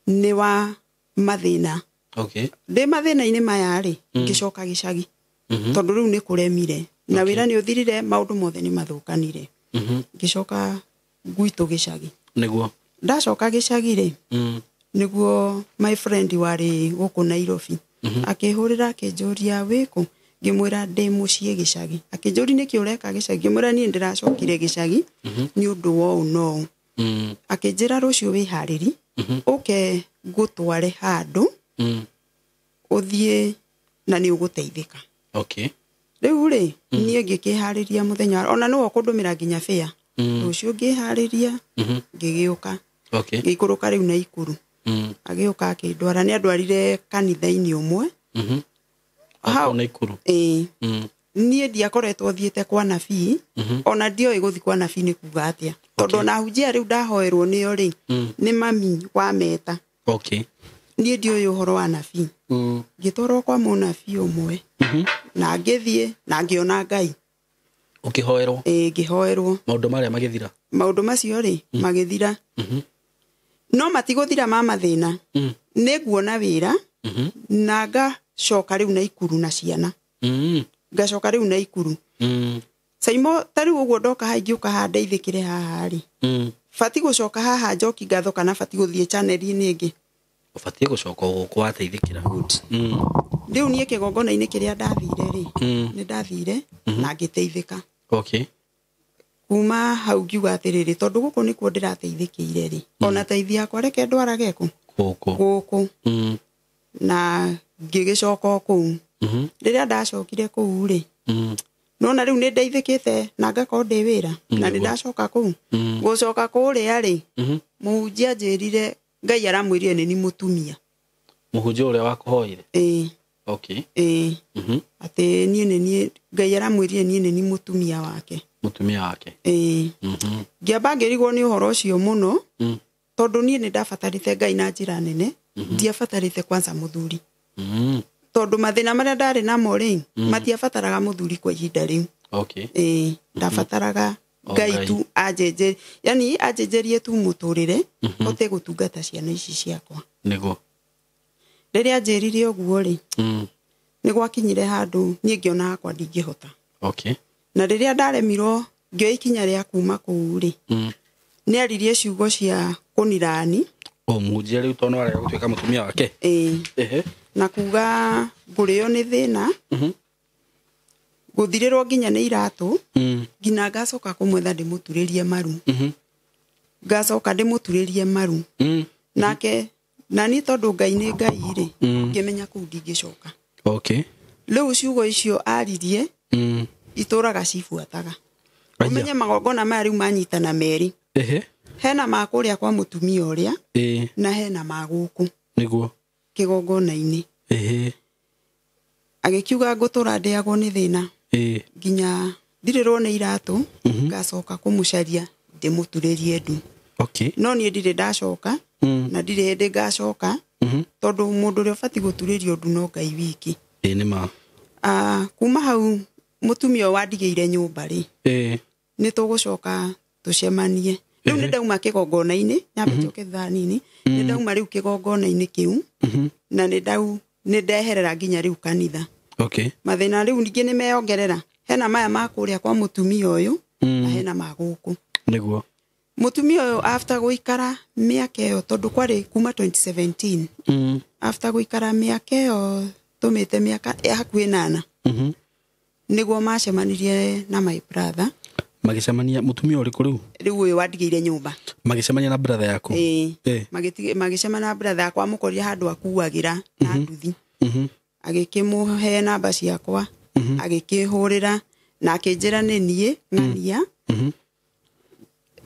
S1: nĩ wa mathĩna. Ndĩ mathĩna-inĩ maya rĩ, ngĩcoka gĩcagi. Tondũ rĩu nĩ kũremire. Na wĩra nĩ ũthirire, maũndũ mothe nĩ mathũkanire. Ngĩcoka gwitũ gĩcagi.
S2: Nĩguo.
S1: Ndacoka gĩcagi rĩ, nĩguo my friend warĩ gũkũ Nairobi. Akĩhũrĩra akĩnjũria wĩkũ, ngĩmwĩra ndĩ mũciĩ gĩcagi. Akĩnjũria nĩkĩ ũreka gĩcagi, ngĩmwĩra niĩ ndĩracokire gĩcagi nĩ ũndũ wa ũũ na ũũ. Akĩnjĩra rũciũ wĩharĩri, ũke ngũtware handũ, ũthiĩ na nĩ ũgũteithĩka. Rĩu rĩ, niĩ ngĩkĩharĩria mũthenya, ona nĩwe ũkũndũmĩra nginya bĩa. Rũciũ ngĩharĩria, ngĩgĩũka. Ngĩikũrũka rĩu Naikuru. Agĩũka akĩndwara, nĩ andwarire kanitha-inĩ ũmwe.
S2: Hau Naikuru.
S1: Ĩĩ. Niĩ ndiakoretwo thiĩte kwa nabii, ona ndioĩ gũthiĩ kwa nabii nĩ kuga atĩa. Tondũ ona hunjia rĩu ndahoerwo nĩo rĩ, nĩ mami wa meta. Niĩ ndioĩ ũhoro wa nabii. Ngĩtwarwo kwa mũnabii ũmwe. Na ngĩthiĩ na ngĩona Ngai.
S2: Ũkĩhoerwo?
S1: Ĩĩ, ngĩhoerwo.
S2: Maũndũ marĩa magĩthira?
S1: Maũndũ macio rĩ, magĩthira. No matigũthira ma mathĩna. Nĩ nguona wĩra, na ngacoka rĩu Naikuru na ciana. Ngacoka rĩu Naikuru. Saimo, ta rĩu ũguo ndoka haha ingĩũka haha ndeithĩkĩre haha rĩ. Bati gũcoka haha njoki ngatho kana bati gũthiĩ channel-inĩ ĩngĩ?
S2: Ũbatiĩ gũcoka gũkũ wateithĩkĩra.
S1: Rĩu niĩ kĩgongona-inĩ kĩrĩa ndathire rĩ, nĩ ndathire na ngĩteithĩka. Kuma hau ngiuga atĩrĩrĩ, tondũ gũkũ nĩkuo ndĩrateithĩkĩire rĩ, ona taithi yakwa reke ndwarage kũ?
S2: Gũkũ.
S1: Gũkũ. Na ngĩgĩcoka o kũu. Rĩrĩa ndacokire kũu rĩ, nona rĩu nĩ ndeithĩkĩte na ngakorwo ndĩ wĩra, na nĩ ndacoka kũu. Gũcoka kũrĩa rĩ, mũhunjia anjĩrire Ngai aramwĩrire nĩ ni mũtumia.
S2: Mũhunjia ũrĩa wakũhoire?
S1: Ĩĩ. Ĩĩ. Atĩ niĩ nĩ niĩ, Ngai aramwĩrire niĩ nĩ ni mũtumia wake.
S2: Mũtumia wake?
S1: Ĩĩ. Ngĩamba ngĩrigwo nĩ ũhoro ũcio mũno, tondũ niĩ nĩ ndabatarĩte Ngai na njĩra nene, ndiabatarĩte kwanza mũthuri. Tondũ mathĩna marĩa ndarĩ namo rĩ, matiabataraga mũthuri kwa ihinda rĩu. Ĩĩ, ndabataraga Ngai tu anjenjerie, yani anjenjerie tu mũtũrĩre, hote gũtungata ciana ici ciakwa.
S2: Nĩguo.
S1: Rĩrĩa anjĩrire ũguo rĩ, nĩ gwakinyire handũ niĩ ngĩona hakwa ndingĩhota. Na rĩrĩa ndaremirwo ngĩoya ikinya rĩa kuma kũu rĩ, nĩ aririe ciugo cia kũnirani.
S2: O mũhunjia rĩu tondũ arega gũtuĩka mũtumia wake?
S1: Ĩĩ. Na kuga ngũrĩo nĩ thĩna. Gũthirĩrwo nginya nĩ iratũ. Nginya ngacoka kũmwetha ndĩmũturĩrie maru. Ngacoka ndĩmũturĩrie maru. Nake na niĩ tondũ Ngai nĩ Ngai rĩ, ngĩmenya kũu ndingĩcoka.
S2: Okay.
S1: Rĩu ciugo icio aririe itũraga cibuataga. Ũmenye magongona maya rĩu manyitana merĩ. Hena ma kũrĩa kwa mũtumia ũrĩa na hena ma gũkũ.
S2: Nĩguo.
S1: Kĩgongona-inĩ. Agĩkiuga ngũtũra ndĩagwo nĩ thĩna. Nginya thirĩrwo nĩ iratũ, ngacoka kũmũcaria ndĩmũturĩrie ndu.
S2: Okay.
S1: No niĩ ndirĩ ndacoka na ndirĩ hĩndĩ ngacoka tondũ mũndũ ũrĩa ũbatiĩ gũturĩrio ndu no Ngai wiki.
S2: Nĩ ma.
S1: Kuma hau mũtumia ũyũ wandigĩire nyũmba rĩ, nĩ tũgũcoka tũcemanie. Rĩu nĩ ndauma kĩgongona-inĩ, nyambe njoke thaa nini, nĩ ndauma rĩu kĩgongona-inĩ kĩu na nĩ ndeherera nginya rĩu kanitha.
S2: Okay.
S1: Mathĩna rĩu ningĩ nĩ meyongerera. Hena maya ma kũrĩa kwa mũtumia ũyũ na hena ma gũkũ.
S2: Nĩguo.
S1: Mũtumia ũyũ after gũikara mĩaka ĩyo tondũ kwarĩ kuma 2017. After gũikara mĩaka ĩyo tũmĩte mĩaka hakuhĩ 8. Nĩguo macemanirie na my brother.
S2: Magĩcemania mũtumia ũrĩkũ rĩu?
S1: Rĩu ũyũ wandigĩire nyũmba.
S2: Magĩcemania na brother yaku?
S1: Magĩcemania na brother yakwa, amũkorire handũ akuagĩra na nduthi. Agĩkĩmũhe namba ciakwa, agĩkĩhũrĩra na akĩnjĩra nĩ niĩ ng'ania.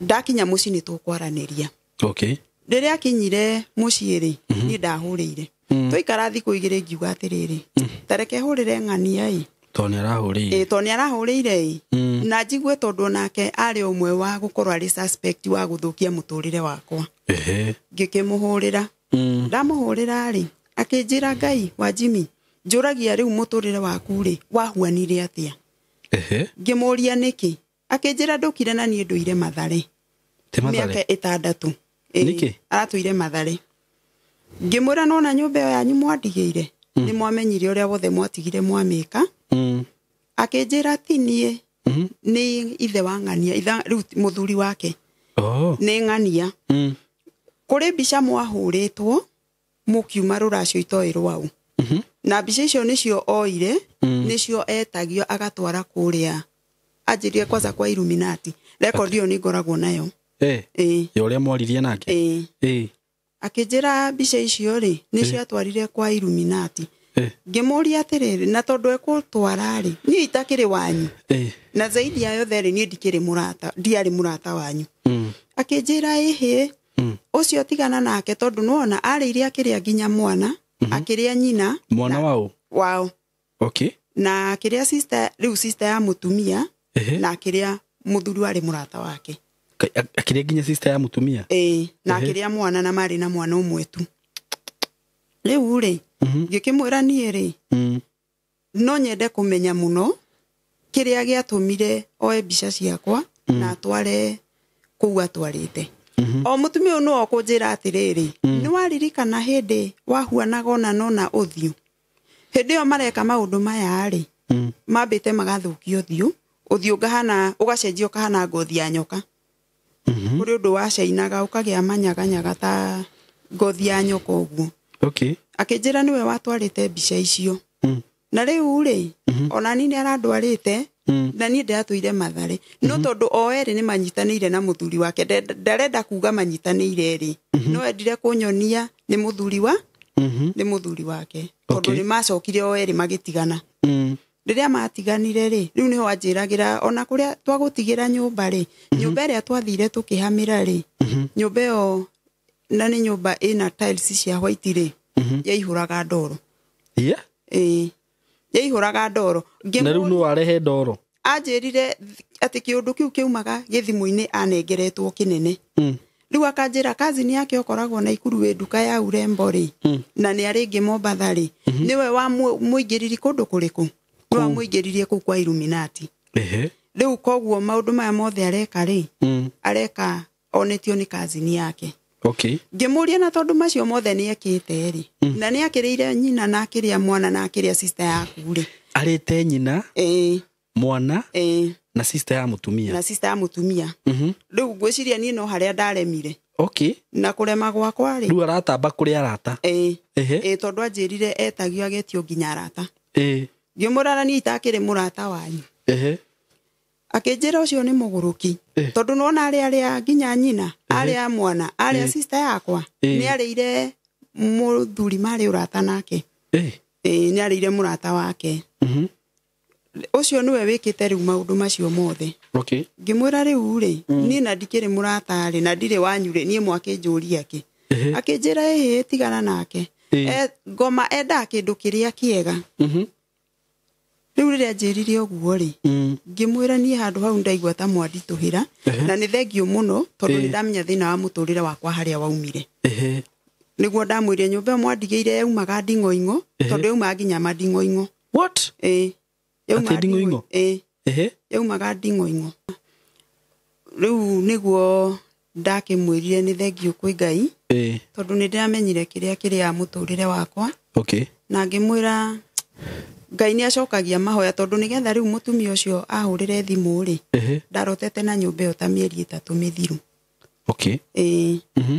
S1: Ndakinya mũciĩ nĩ tũkwaranĩria.
S2: Okay.
S1: Rĩrĩa akinyire mũciĩ rĩ, niĩ ndahũrĩire. Twaikara thikũ igĩrĩ ngiuga atĩrĩrĩ, ta reke hũrĩre ng'ania ĩ.
S2: Tondũ nĩ arahũrĩire.
S1: Tondũ nĩ arahũrĩire ĩ. Na njigue tondũ nake arĩ ũmwe wa gũkorwo arĩ suspect wa gũthũkia mũtũrĩre wakwa. Ngĩkĩmũhũrĩra. Ndamũhũrĩra rĩ, akĩnjĩra Ngai wa Jimmy, njũragia rĩu mũtũrĩre waku rĩ, wahuanire atĩa? Ngĩmũria nĩkĩ? Akĩnjĩra ndũkire na niĩ ndũire Mathare. Mĩaka 6.
S2: Nĩkĩ?
S1: Aratũire Mathare. Ngĩmwĩra nona nyũmba ĩyo yanyu mwandigĩire, nĩ mwamenyire ũrĩa wothe mwatigire mwamĩka. Akĩnjĩra ti niĩ, nĩ ithe wa ng'ania, rĩu mũthuri wake. Nĩ ng'ania. Kũrĩ mbica mwahũrĩtwo mũkiuma rũracio itoĩ rwau. Na mbica icio nĩcio oire, nĩcio etagio agatwara kũrĩa. Anjĩrire kwanza kwa Illuminati. Rekondi ĩyo nĩ ngoragwo nayo.
S2: Ya ũrĩa mwaririe nake?
S1: Akĩnjĩra mbica icio rĩ, nĩcio atwarire kwa Illuminati. Ngĩmũria atĩrĩrĩ, na tondũ ekũtwara rĩ, niĩ itakĩrĩ wanyu. Na zaidi ya yothe rĩ, niĩ ndikĩrĩ mũrata, ndiarĩ mũrata wanyu. Akĩnjĩra ĩhĩ, ũcio tigana nake tondũ nĩwona arĩire akĩrĩa nginya mwana, akĩrĩa nyina.
S2: Mwana wao?
S1: Wao.
S2: Okay.
S1: Na akĩrĩa sister, rĩu sister ya mũtumia, na akĩrĩa mũthuri warĩ mũrata wake.
S2: Akĩrĩa nginya sister ya mũtumia?
S1: Na akĩrĩa mwana na marĩ na mwana ũmwe tu. Rĩu rĩ, ngĩkĩmwĩra niĩ rĩ, no nyende kũmenya mũno kĩrĩa gĩatũmire oe mbica ciakwa na atware kũu atwarĩte. O mũtumia ũyũ no ũkũnjĩra atĩrĩrĩ, nĩ waririkana hĩndĩ wahuanaga ona nona ũthiũ. Hĩndĩ ĩyo mareka maũndũ maya rĩ, mambĩte magathũkia ũthiũ, ũthiũ ngahana ũgacenjia ũkahana ngothi ya nyoka. Kũrĩ ũndũ wacainaga ũkagĩa manyaganyaga ta ngothi ya nyoka ũguo.
S2: Okay.
S1: Akĩnjĩra nĩwe watwarĩte mbica icio. Na rĩu rĩ, ona niĩ nĩ arandwarĩte, na niĩ ndĩratũire Mathare. No tondũ o erĩ nĩ manyitanĩire na mũthuri wake, ndarenda kuga manyitanĩire rĩ, no endire kũnyonia nĩ mũthuri wa nĩ mũthuri wake. Tondũ nĩ macokire o erĩ magĩtigana. Rĩrĩa matiganire rĩ, rĩu nĩho anjĩragĩra ona kũrĩa twagũtigĩra nyũmba rĩ, nyũmba ĩrĩa twathire tũkĩhamĩra rĩ, nyũmba ĩyo na nĩ nyũmba ĩna tiles cia white rĩ, yaihũraga ndoro. Yaihũraga ndoro.
S2: Na rĩu no arehe ndoro?
S1: Anjĩrire atĩ kĩũndũ kĩu kĩumaga gĩthimũ-inĩ anengeretwo kĩnene. Rĩu akanjĩra kazini yake ũkoragwo na Ikuru wĩ nduka ya urembo rĩ, na nĩ arĩ ĩngĩ Mombatha rĩ, nĩwe wamũingĩririe kũndũ kũrĩkũ? Nĩwe wamũingĩririe kũu kwa Illuminati. Rĩu koguo maũndũ maya mothe areka rĩ, areka onetio nĩ kazini yake.
S2: Okay.
S1: Ngĩmũria na tondũ macio mothe nĩ ekĩte rĩ, na nĩ akĩrĩire nyina na akĩrĩa mwana na akĩrĩa sister yaku rĩ.
S2: Arĩte nyina, mwana, na sister ya mũtumia.
S1: Na sister ya mũtumia. Rĩu ngwĩciria niĩ no harĩa ndaremire.
S2: Okay.
S1: Na kũrema gwakwa rĩ.
S2: Rĩu aratamba kũrĩ arata.
S1: Tondũ anjĩrire etagio agetio nginya arata. Ngĩmwĩra na niĩ itakĩrĩ mũrata wanyu. Akĩnjĩra ũcio nĩ mũgũrũki. Tondũ nĩwona arĩa nginya nyina, arĩa mwana, arĩa sister yakwa, nĩ arĩire mũthuri marĩ ũrata nake. Nĩ arĩire mũrata wake. Ũcio nĩwe wĩkĩte rĩu maũndũ macio mothe. Ngĩmwĩra rĩu rĩ, niĩ na ndikĩrĩ mũrata rĩ, na ndirĩ wanyu rĩ, niĩ mwakĩnjũria kĩ. Akĩnjĩra ĩhĩ tigana nake. Ngoma endaga kĩndũ kĩrĩa kĩega. Rĩu rĩrĩa njĩrire ũguo rĩ, ngĩmwĩra niĩ handũ hau ndaigua ta mwanditũhĩra, na nĩ thengio mũno tondũ nĩ ndamenya thĩna wa mũtũrĩre wakwa harĩa waumire. Nĩguo ndamwĩrire nyũmba ĩyo mwandigĩire yaumaga nding'oing'o, tondũ yaumaga nginya manding'oing'o.
S2: What?
S1: Yaumaga nding'oing'o. Yaumaga nding'oing'o. Rĩu nĩguo ndakĩmwĩrire nĩ thengio kwĩ Ngai, tondũ nĩ ndĩramenyire kĩrĩa kĩrĩa mũtũrĩre wakwa. Na ngĩmwĩra Ngai nĩ acokagia mahoya tondũ nĩgetha rĩu mũtumia ũcio ahũrĩre thimũ rĩ, ndarotete na nyũmba ĩyo ta mĩeri 3 mĩthiru.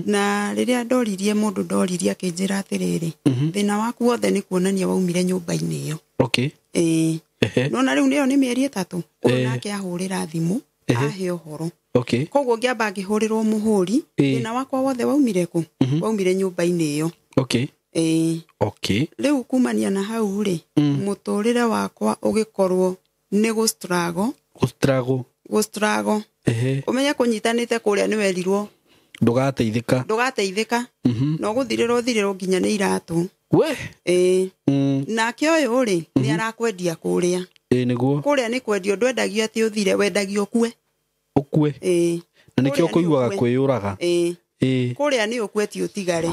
S1: Na rĩrĩa ndoririe mũndũ ndoririe akĩnjĩra atĩrĩrĩ, thĩna waku wothe nĩ kuonania waumire nyũmba-inĩ ĩyo. Nona rĩu nĩyo nĩ mĩeri 3, ũyũ nake ahũrĩra thimũ, ahe ũhoro. Koguo ngĩamba ngĩhũrĩrwo mũhũri, thĩna wakwa wothe waumire kũ? Waumire nyũmba-inĩ ĩyo. Rĩu kumania na hau rĩ, mũtũrĩre wakwa ũgĩkorwo nĩ gũ-struggle. Gũ-struggle. Ũmenye kũnyitanĩte kũrĩa nĩ werirwo
S2: ndũgateithĩka.
S1: Ndũgateithĩka. Na ũgũthirĩrwo thirĩrwo nginya nĩ iratũ.
S2: We.
S1: Nake ũyũ rĩ, nĩ arakwendia kũrĩa.
S2: Nĩguo.
S1: Kũrĩa nĩ kwendio, ndwendagio atĩ ũthire, wendagio ũkue.
S2: Ũkue. Na nĩkĩo kũiguaga kwĩyũraga.
S1: Kũrĩa nĩ ũkue ti ũtigare.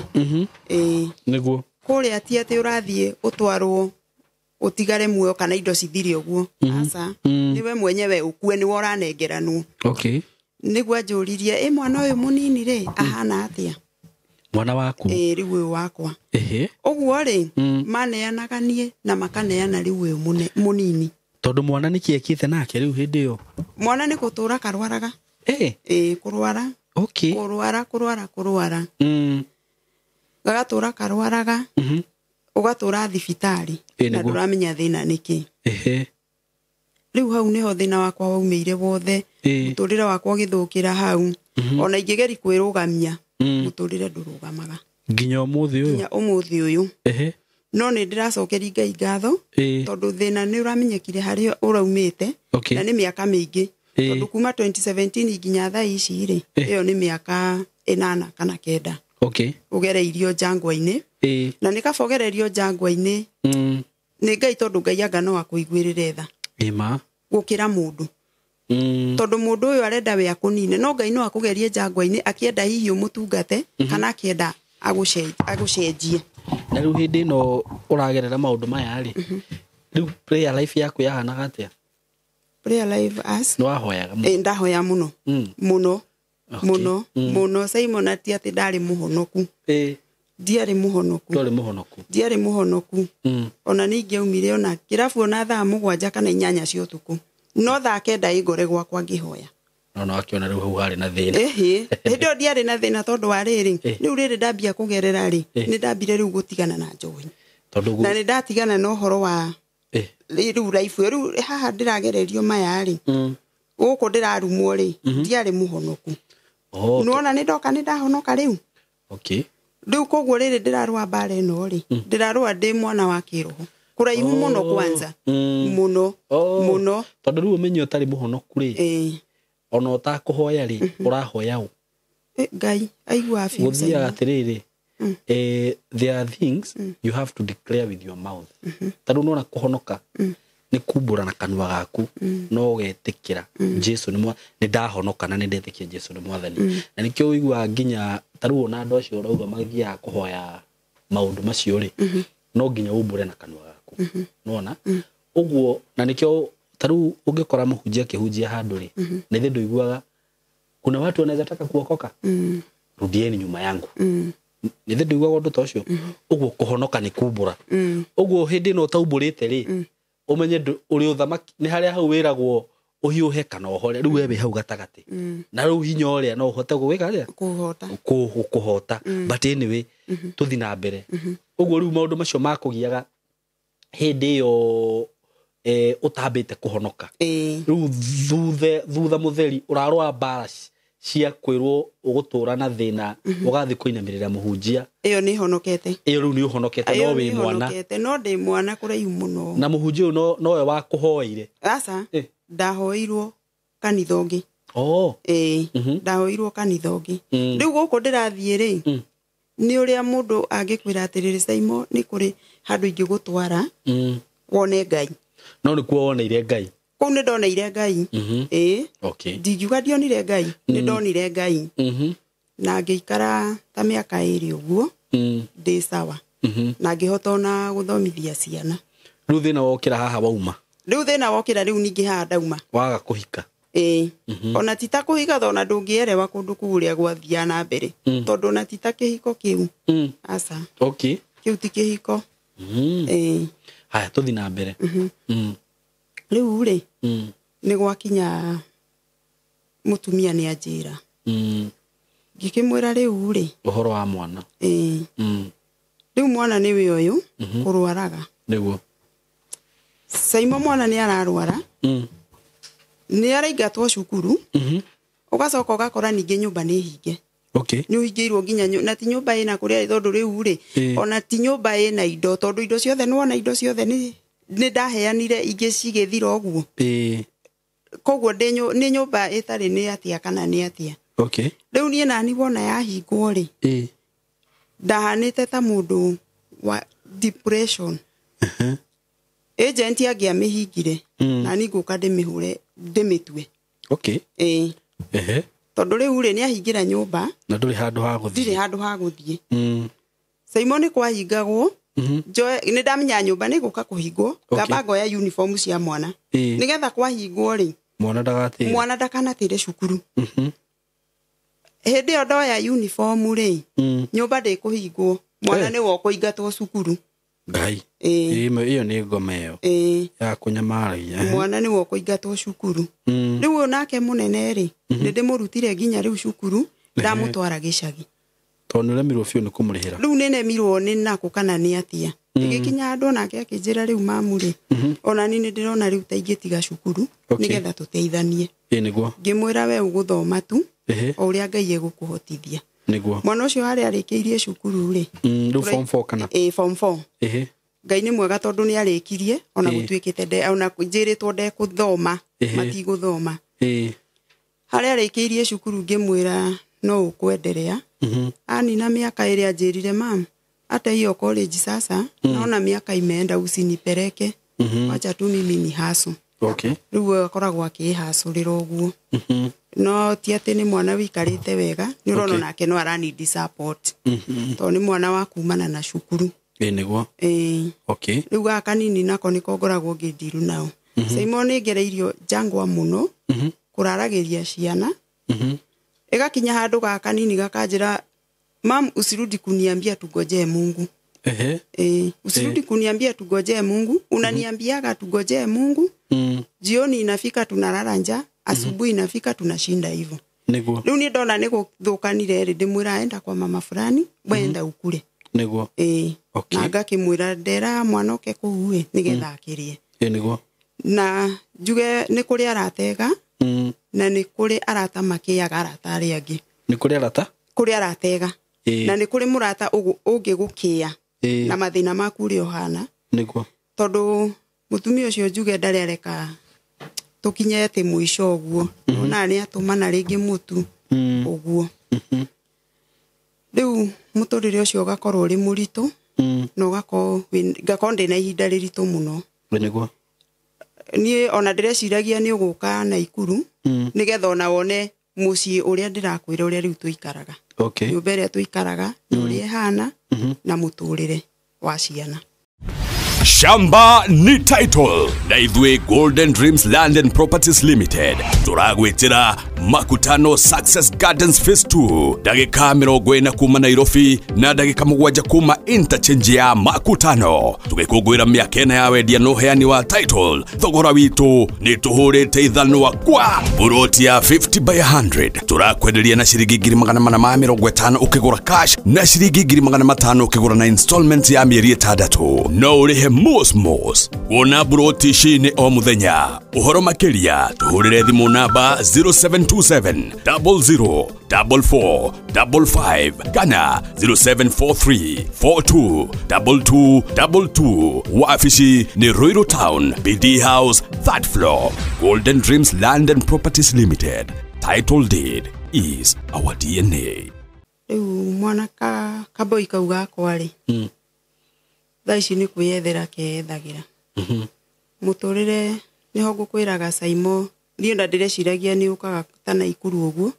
S2: Nĩguo.
S1: Kũrĩa ti atĩ ũrathiĩ ũtwarwo ũtigare muoyo kana indo cithire ũguo. Aca. Nĩwe mwenyewe ũkue, nĩwe ũranengeranwo. Nĩguo anjũririe, ĩ mwana ũyũ mũnini rĩ, ahana atĩa?
S2: Mwana waku?
S1: Rĩu ũyũ wakwa. Ũguo rĩ, maneanaga niĩ na makaneana rĩu ũyũ mũnini.
S2: Tondũ mwana nĩkĩ ekĩte nake rĩu hĩndĩ ĩyo?
S1: Mwana nĩ gũtũra karwaraga. Kũrwara. Kũrwara, kũrwara, kũrwara. Gagatũra karwaraga. Ũgatũra thibitarĩ. Na ndũramenya thĩna nĩkĩ. Rĩu hau nĩho thĩna wakwa waumĩire wothe. Mũtũrĩre wakwa ũgĩthũkĩra hau. Ona ingĩgeria kwĩrũgamia, mũtũrĩre ndũrũgamaga.
S2: Nginya ũmũthĩ ũyũ?
S1: Nginya ũmũthĩ ũyũ. No nĩ ndĩracokeria Ngai ngatho, tondũ thĩna nĩ ũramenyekire harĩa ũraumĩte, na nĩ mĩaka mĩingĩ. Tondũ kuma 2017 nginya thaa ici rĩ, ĩyo nĩ mĩaka 8 kana 9. Ũgereirio njangwa-inĩ. Na nĩ kaba ũgereirio njangwa-inĩ. Nĩ Ngai tondũ Ngai anga no akũiguĩrĩre tha. Gũkĩra mũndũ. Tondũ mũndũ ũyũ arenda we akũnine, no Ngai no akũgerie njangwa-inĩ akĩenda hihi ũmũtungate, kana akĩenda agũcenjie.
S2: Na rĩu hĩndĩ ĩno ũragerera maũndũ maya rĩ, rĩu prayer life yaku yahanaga atĩa?
S1: Prayer life as?
S2: Nĩ wahoyaga mũno?
S1: Ndahoya mũno. Mũno. Mũno. Mũno. Simon ati atĩ ndarĩ mũhonoku. Ndiarĩ mũhonoku.
S2: Ndwarĩ mũhonoku.
S1: Ndiarĩ mũhonoku. Ona nĩ ingĩaumire ona kĩrabu ona thaa 7 kana 8 cia ũtukũ. No thaa 9 ĩngore gwakwa ngĩhoya.
S2: No no akĩona rĩu hau harĩ na thĩna.
S1: Hĩndĩ ĩyo ndiarĩ na thĩna tondũ wa rĩrĩ, rĩu rĩrĩ ndambia kũgerera rĩ, nĩ ndambire rĩu gũtigana na njohi.
S2: Tondũ
S1: na nĩ ndatigana na ũhoro wa rĩu life ĩyo, rĩu haha ndĩragererio maya rĩ, gũkũ ndĩrarumwo rĩ, ndiarĩ mũhonoku. Nĩwona nĩ ndoka nĩ ndahonoka rĩu. Rĩu koguo rĩrĩ ndĩrarũa mbara ĩno rĩ, ndĩrarũa ndĩ mwana wa kĩroho. Kũraihu mũno kwanza. Mũno. Mũno.
S2: Tondũ rĩu ũmenye ũtarĩ mũhonoku rĩ, ona ũtakũhoya rĩ, ũrahoya ũ?
S1: Ngai aigua biũ.
S2: Gũthiaga atĩrĩrĩ, there are things you have to declare with your mouth. Ta rĩu nĩwona kũhonoka nĩ kumbũra na kanua gaku, no ũgetĩkĩra Jesu nĩ ndahonoka na nĩ ndetĩkia Jesu nĩ mwathani. Na nĩkĩo ũiguaga nginya ta rĩu ona andũ acio ũrauga mathiaga kũhoya maũndũ macio rĩ, no nginya umbũre na kanua gaku. Nĩwona? Ũguo na nĩkĩo ta rĩu ũngĩkora mũhunjia akĩhunjia handũ rĩ, na ithe ndũiguaga kuna watu wanaweza taka kuokoka, rudieni nyuma yangu. Nithe ndũiguaga ũndũ ta ũcio. Ũguo kũhonoka nĩ kumbũra. Ũguo hĩndĩ ĩno ũtaumbũrĩte rĩ, ũmenye ũrĩ ũthamaki nĩ harĩa hau wĩragwo ũhiũhe kana ũhore, rĩu we wĩ hau gatagatĩ. Na rĩu hinya ũrĩa no ũhote gũgĩka atĩa?
S1: Kũhota.
S2: Kũhota. But anyway, tũthi na mbere. Ũguo rĩu maũndũ macio makũgiaga hĩndĩ ĩyo Utambite kuhonoka. Riu thutha mutheri urarwa mbara cia kwirwo ugutura na thina ugathi kuinamirira muhunjia.
S1: Iyo ni honokete.
S2: Iyo riu ni uhonokete no wi mwana.
S1: No ndi mwana kuraihu muno.
S2: Na muhunjia uyu no we wakuhoire.
S1: Aca. Ndahoirwo kanitha ungi.
S2: Oh.
S1: Ndahoirwo kanitha ungi. Riu guku ndirathie ri. Ni uria mundu angikwira atiriri Saimo ni kuri handu ingigutwara. Wone Ngai.
S2: No ni kuo woneire Ngai.
S1: Kuu ni ndoneire Ngai.
S2: Okay.
S1: Ndingiuga ndionire Ngai, ni ndonire Ngai. Na ngĩikara ta mĩaka 2 ũguo. Ndĩ sawa. Na ngĩhota ona gũthomithia ciana.
S2: Rĩu thĩna wokĩra haha wauma.
S1: Rĩu thĩna wokĩra rĩu ningĩ haha ndauma.
S2: Waga kũhika.
S1: Ona ti ta kũhika ona ndũngĩerewa kũndũ kũu ũrĩa gwathiaga na mbere. Tondũ ona ti ta kĩhiko kĩu. Aca.
S2: Okay.
S1: Kĩu ti kĩhiko.
S2: Haya tũthi na mbere.
S1: Rĩu rĩ nĩ gwakinya mũtumia nĩ anjĩra. Ngĩkĩmwĩra rĩu rĩ
S2: ũhoro wa mwana.
S1: Rĩu mwana nĩwe ũyũ kũrwaraga.
S2: Nĩguo.
S1: Saimo mwana nĩ ararwara. Nĩ araingatwo cukuru. Ũgacoka ũgakora ningĩ nyũmba nĩ hinge.
S2: Okay.
S1: Nĩ ũhingĩirwo nginya na ti nyũmba ĩna kũrĩa tondũ rĩu rĩ ona ti nyũmba ĩna indo tondũ indo ciothe nĩwona indo ciothe nĩ ndaheanire ingĩ cigĩthira ũguo. Koguo nĩ nyũmba ĩtarĩ nĩ atĩa kana nĩ atĩa.
S2: Okay.
S1: Rĩu niĩ nani wona yahingwo rĩ. Ndahanĩte ta mũndũ wa depression. Agent angĩamĩhingire nani ngũka ndĩmĩhũre ndĩmĩtue.
S2: Okay.
S1: Tondũ rĩu rĩ nĩahingĩra nyũmba
S2: na ndũrĩ handũ ha gũthiĩ.
S1: Ndirĩ handũ ha gũthiĩ. Saimo nĩ kwahingagwo. Nĩ ndamenya nyũmba nĩ gũka kũhingwo. Ngamba ngoya uniform cia mwana. Nĩgetha kwahingwo rĩ mwana ndakanatĩre cukuru. Hĩndĩ ĩyo ndoya uniform rĩ nyũmba ndĩkũhingwo. Mwana nĩwe ũkũingatwo cukuru.
S2: Ngai. Ĩyo nĩ ngoma ĩyo. Ya kũnyamaragia.
S1: Mwana nĩwe ũkũingatwo cukuru. Rĩu ũyũ nake mũnene rĩ nĩ ndĩmũrutire nginya rĩu cukuru ndamũtwara gĩcagi.
S2: Tondũ nĩ ũremirwo biũ nĩ kũmũrĩhĩra.
S1: Rĩu nĩ nemirwo nĩ nakũ kana nĩ atĩa. Ĩgĩkinya handũ nake akĩnjĩra rĩu mamu rĩ ona niĩ nĩ ndĩrona rĩu ta ingĩtiga cukuru nĩgetha tũteithanie.
S2: Nĩguo.
S1: Ngĩmwĩra we ũgũthoma tu o ũrĩa Ngai egũkũhotithia.
S2: Nĩguo.
S1: Mwana ũcio harĩa arĩkĩirie cukuru rĩ.
S2: Rĩu form 4 kana?
S1: Form 4. Ngai nĩ mwega tondũ nĩ arĩkirie ona gũtuĩkĩte ona njĩrĩtwo ndekũthoma matigũthoma. Harĩa arĩkĩirie cukuru ngĩmwĩra no ũkwenderea. Anina miaka ĩrĩa anjĩrire mam hata hiyo college sasa naona miaka imeenda usinipeleke. Wacha tu mimi ni haso.
S2: Okay.
S1: Rĩu akoragwo akĩhacũrĩra ũguo. No ti atĩ nĩ mwana wĩikarĩte wega nĩ ũrona nake no aranidi support. Tondũ nĩ mwana wa kumana na cukuru.
S2: Nĩguo. Okay.
S1: Rĩu gaka kanini nako nĩko ngoragwo ngĩndiru nao. Saimo nĩ ngereirio njangwa mũno kũraragĩria ciana. Ĩgakinya handũ gaka kanini gakanjĩra mam usirudi kuniambia tugojee Mungu. Usirudi kuniambia tugojee Mungu. Unaniambiaga tugojee Mungu. Jioni inafika tunalala njaa, asubuhi inafika tunashinda hivyo.
S2: Nĩguo.
S1: Rĩu niĩ ndona nĩ gũthũkanire rĩ ndĩmwĩra enda kwa mama fulani wenda ukure.
S2: Nĩguo. Okay.
S1: Na ngakĩmwĩra ndera mwana oke kũu ĩ nĩgetha akĩrĩe.
S2: Nĩguo.
S1: Na njuge nĩ kũrĩ aratega na nĩ kũrĩ arata makĩaga arata arĩa angĩ.
S2: Nĩ kũrĩ arata?
S1: Kũrĩ aratega. Na nĩ kũrĩ mũrata ũngĩgũkĩa na mathĩna maku ũrĩa ũhana.
S2: Nĩguo.
S1: Tondũ mũtumia ũcio njuge ndarĩ areka tũkinye atĩ mũico ũguo. Ona nĩ atũmana rĩngĩ mũtu ũguo. Rĩu mũtũrĩre ũcio ũgakorwo ũrĩ mũritũ na ũgakorwo ngakorwo ndĩna ihinda rĩritũ mũno.
S2: Nĩguo.
S1: Niĩ ona ndĩreciragia nĩ ũgũka Naikuru nĩgetha ona wone mũciĩ ũrĩa ndĩrakwĩra ũrĩa rĩu tũikaraga.
S2: Okay.
S1: Nyũmba ĩrĩa tũikaraga na ũrĩa ĩhana na mũtũrĩre wa ciana.
S3: Shamba ni title na ithuĩ Golden Dreams Land and Properties Limited turagwitira Makutano Success Gardens Phase 2 ndagika 40 kuma Nairobi na ndagika 7 kuma interchange ya Makutano tugikungwira miaka ĩna ya wendia na ũheani wa title thogora witu ni tuhurite ithanwa kwa buroti ya 50 by 100 turakwenderia na ciringi 450 ukigura cash na ciringi 500 ukigura na installment ya mĩeri 6 no ũrĩhe Mosmos kuona buroti ici nĩ o mũthenya. Ũhoro makĩria tũhũrĩre thimũ namba 0727 00 44 55 kana 0743 42 22 22. Wabici nĩ Ruiru Town, BD House, 3rd floor. Golden Dreams Land and Properties Limited. Title deed is our DNA.
S1: Rĩu mwana kaboi kau gakwa rĩ, thaa ici nĩ kwĩyethera keyethagĩra. Mũtũrĩre nĩho ngũkwĩraga Saimo, niĩ ona ndĩreciragia nĩ ũkaga ta Naikuru ũguo,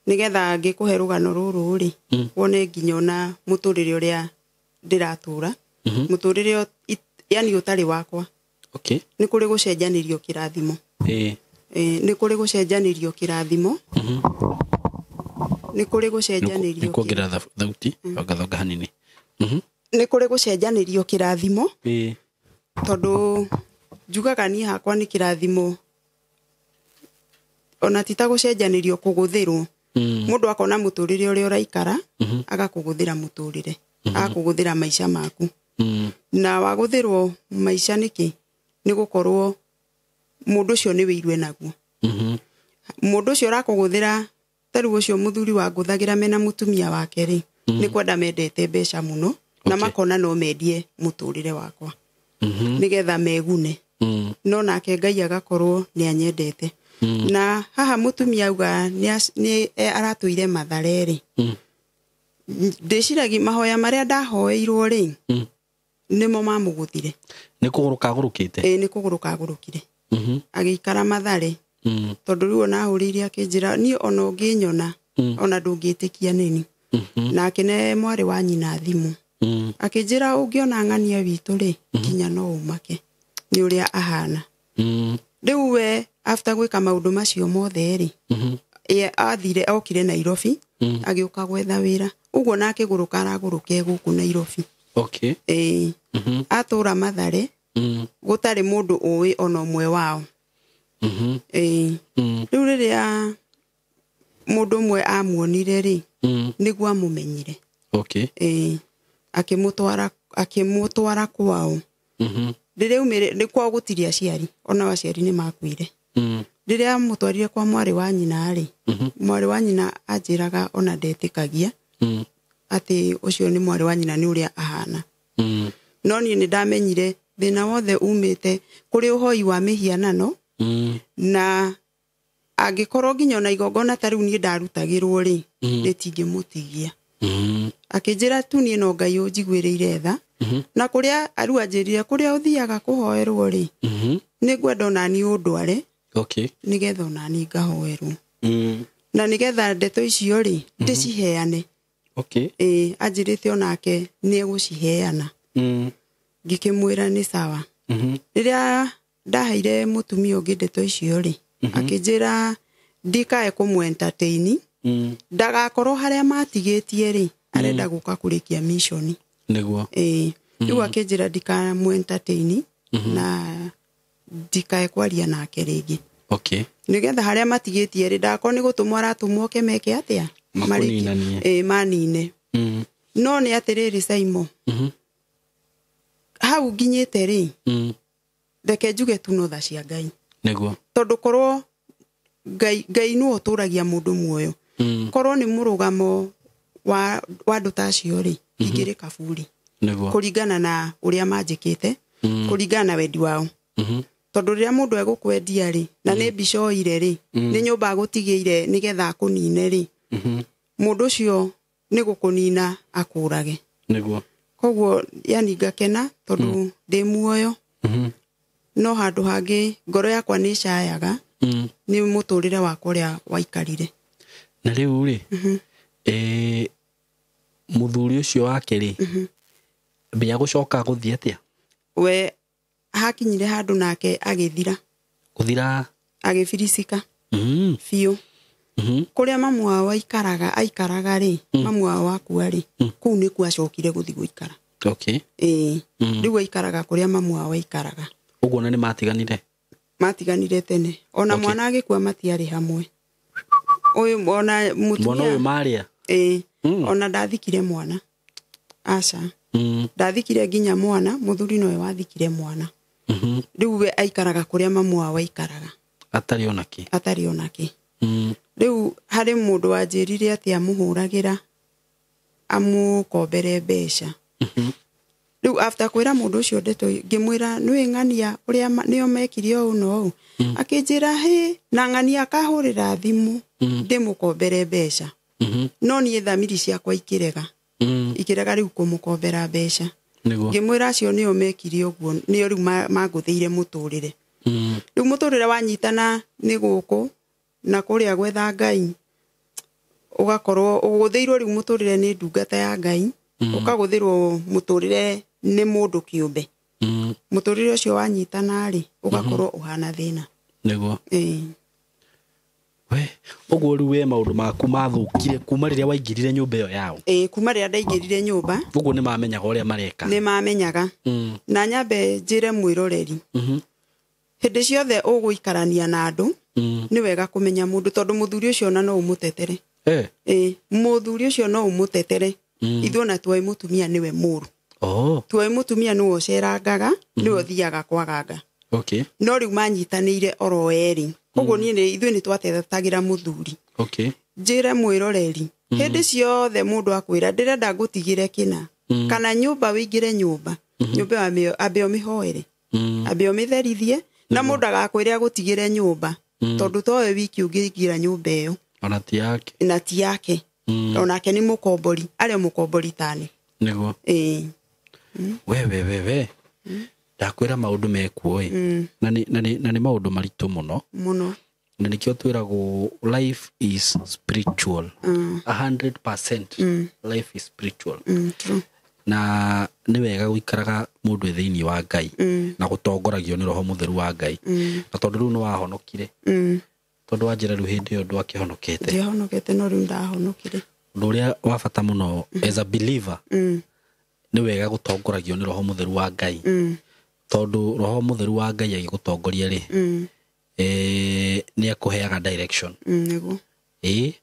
S1: nĩgetha ngĩkũhe rũgano rũrũ rĩ, wone nginya ona mũtũrĩre ũrĩa ndĩratũra, mũtũrĩre yani ũtarĩ wakwa.
S2: Okay.
S1: Nĩ kũrĩ gũcenjanĩrio kĩrathimo. Nĩ kũrĩ gũcenjanĩrio kĩrathimo. Nĩ kũrĩ gũcenjanĩrio.
S2: Nĩ kuongerera thauti, ongathonga hanini.
S1: Nĩ kũrĩ gũcenjanĩrio kĩrathimo. Tondũ njugaga niĩ hakwa nĩ kĩrathimo, ona ti ta gũcenjanĩrio kũgũthĩrwo. Mũndũ akona mũtũrĩre ũrĩa ũraikara, agakũgũthĩra mũtũrĩre, agakũgũthĩra maica maku. Na wagũthĩrwo maica nĩkĩ? Nĩ gũkorwo mũndũ ũcio nĩ wĩirwe naguo. Mũndũ ũcio ũrakũgũthĩra, ta rĩu ũcio mũthuri wangũthagĩra mena mũtumia wake rĩ, nĩ kwenda mendete mbeca mũno, na makona no mendie mũtũrĩre wakwa, nĩgetha megune. No nake Ngai agakorwo nĩ anyendete. Na haha mũtumia auga nĩ aratũire Mathare rĩ, ndĩciragia mahoya marĩa ndahoeirwo rĩ, nĩmo mamũgũthire.
S2: Nĩ kũgũrũka agũrũkĩte?
S1: Ĩĩ, nĩ kũgũrũka agũrũkire. Agĩikara Mathare. Tondũ rĩu ona ahũrĩire akĩnjĩra niĩ ona ũngĩnyona, ona ndũngĩtĩkia nĩni. Na akĩne mwarĩ wa nyina thimũ. Akĩnjĩra ũngĩona ng'ania witũ rĩ, nginya no ũmake nĩ ũrĩa ahana. Rĩu we after gwĩka maũndũ macio mothe rĩ, athire okire Nairobi, agĩũka gwetha wĩra. Ũguo nake gũrũka aragũrũke gũkũ Nairobi.
S2: Okay.
S1: Atũra Mathare, gũtarĩ mũndũ ũĩ ona ũmwe wao. Rĩu rĩrĩa mũndũ ũmwe amuonire rĩ, nĩguo amũmenyire.
S2: Okay.
S1: Akĩmũtwara kwao. Rĩrĩa aumire nĩ kwao gũtirĩ aciari, ona aciari nĩ makuire. Rĩrĩa amũtwarire kwa mwarĩ wa nyina rĩ, mwarĩ wa nyina anjĩraga ona ndetĩkagia atĩ ũcio nĩ mwarĩ wa nyina nĩ ũrĩa ahana. No niĩ nĩ ndamenyire thĩna wothe umĩte kũrĩ ũhoi wa mĩhianano, na angĩkorwo nginya ona igongona ta rĩu niĩ ndarutagĩrwo rĩ, rĩtingĩmũtigia. Akĩnjĩra tu niĩ no Ngai ũnjiguĩrĩire tha. Na kũrĩa rĩu anjĩrire kũrĩa ũthiaga kũhoerwo rĩ, nĩngwenda ona niĩ ũndware,
S2: Okay.
S1: nĩgetha ona niĩ ngahoerwo. Na nĩgetha ndeto icio rĩ, ndĩciheane.
S2: Okay.
S1: Anjĩrĩte onake nĩegũciheana. Ngĩkĩmwĩra nĩ sawa. Rĩrĩa ndaheire mũtumia ũngĩ ndeto icio rĩ, akĩnjĩra ndikae kũmũ-entertain, ndagakorwo harĩa matigĩtie rĩ, arenda gũka kũrĩkia mission.
S2: Nĩguo.
S1: Rĩu akĩnjĩra ndikamũ-entertain, na ndikae kwaria nake rĩngĩ.
S2: Okay.
S1: Nĩgetha harĩa matigĩtie rĩ, ndakorwo nĩ gũtũmwo aratũmwo oke meke atĩa?
S2: Makũninanie.
S1: Manine. No nĩ atĩrĩrĩ Saimo, hau nginyĩte rĩ, reke njuge tu no tha cia Ngai.
S2: Nĩguo.
S1: Tondũ korwo Ngai nĩwe ũtũragia mũndũ muoyo. Korwo nĩ mũrũgamo wa andũ ta acio rĩ, ingĩrĩ kaburi.
S2: Nĩguo.
S1: Kũringana na ũrĩa manjĩkĩte, kũringana na wendi wao. Tondũ rĩrĩa mũndũ egũkwendia rĩ, na nĩ mbica oire rĩ, nĩ nyũmba agũtigĩire nĩgetha akũnine rĩ, mũndũ ũcio nĩ gũkũnina akũrage.
S2: Nĩguo.
S1: Koguo yani ngakena tondũ ndĩ muoyo. No handũ hangĩ ngoro yakwa nĩ ĩcayaga, nĩ mũtũrĩre wakwa ũrĩa waikarire.
S2: Na rĩu rĩ, mũthuri ũcio wake rĩ, mbia gũcoka gũthiĩ atĩa?
S1: We hakinyire handũ nake agĩthira.
S2: Gũthira?
S1: Agĩbiricika. Biũ. Kũrĩa mamu wao aikaraga rĩ, mamu wao akua rĩ, kũu nĩkuo acokire gũthiĩ gũikara.
S2: Okay.
S1: Rĩu aikaraga kũrĩa mamu wao aikaraga.
S2: Ũguo na nĩ matiganire?
S1: Matiganire tene. Ona mwana agĩkua matiarĩ hamwe. Ũyũ ona mũtumia.
S2: Mwana ũyũ marĩa?
S1: Ona ndathikire mwana. Aca. Ndathikire nginya mwana, muthuri nowe wathikire mwana. Riu we aikaraga kuria mamu wao aikaraga.
S2: Atari onake.
S1: Atari onake. Riu hari mundu wanjirire ati amuhuragira amukombere mbeca. Riu after kwira mundu ucio ndeto ngimwira nwi ng'ania uria nio mekire ou no ou. Akinjira he na ng'ania akahurira thimu ndimukombere mbeca. No nie thamiri ciakwa ikirega. Ikirega riu kumukombera mbeca. Ngimwira acio nio mekire uguo nio riu manguthire muturire. Riu muturire wanyitana ni guku na kuria gwetha Ngai ugakorwo uguthirwo riu muturire ni ndungata ya Ngai ukaguthirwo muturire ni mundu kiumbe. Muturire ucio wanyitana ri ugakorwo uhana thina.
S2: Niguo. We uguo riu we maundu maku mathukire kuma riria waingirire nyumba iyo yao.
S1: Kuma riria ndaingirire nyumba.
S2: Uguo ni mamenyaga uria mareka.
S1: Ni mamenyaga. Na nyambe njire mwiroreri. Hindi ciothe uguikarania na andu ni wega kumenya mundu tondu muthuri ucio na no umutetere. Muthuri ucio no umutetere. Ithuĩ ona tuoĩ mutumia niwe muru. Tuoĩ mutumia niwe ucerangaga, niwe uthiaga kwaganga.
S2: Okay.
S1: No riu manyitanĩire oro eri. Koguo niĩ ithuĩ nĩ twatetagira muthuri.
S2: Okay.
S1: Njĩre mwĩroreri. Hĩndĩ ciothe mundu akwĩra ndĩrenda ngũtigĩre kĩna. Kana nyũmba wĩingĩre nyũmba. Nyũmba ambe ũmĩhoere. Ambe ũmĩtherithie na mundu agakwĩra agũtigĩre nyũmba. Tondu towe wiki ũngĩingĩra nyũmba ĩyo.
S2: Ona ti yake.
S1: Na ti yake. Onake nĩ mũkombori, arĩ mũkombori tani.
S2: Niguo. We. Ndakwĩra maũndũ mekuo ĩ. Na nĩ maũndũ maritũ mũno.
S1: Mũno.
S2: Na nĩkĩo twĩragwo life is spiritual. 100% life is spiritual.
S1: True.
S2: Na nĩ wega gũikaraga mũndũ thĩinĩ wa Ngai na gũtongoragio nĩ Roho Mũtheru wa Ngai. Na tondũ rĩu nĩ wahonokire. Tondũ wanjĩra rĩu hĩndĩ ĩyo ndwakĩhonokete.
S1: Ndiahonokete no rĩu ndahonokire.
S2: Ũndũ ũrĩa wa bata mũno as a believer nĩ wega gũtongoragio nĩ Roho Mũtheru wa Ngai. Tondũ Roho Mũtheru wa Ngai agĩgũtongoria rĩ nĩ akũheaga direction.
S1: Nĩguo.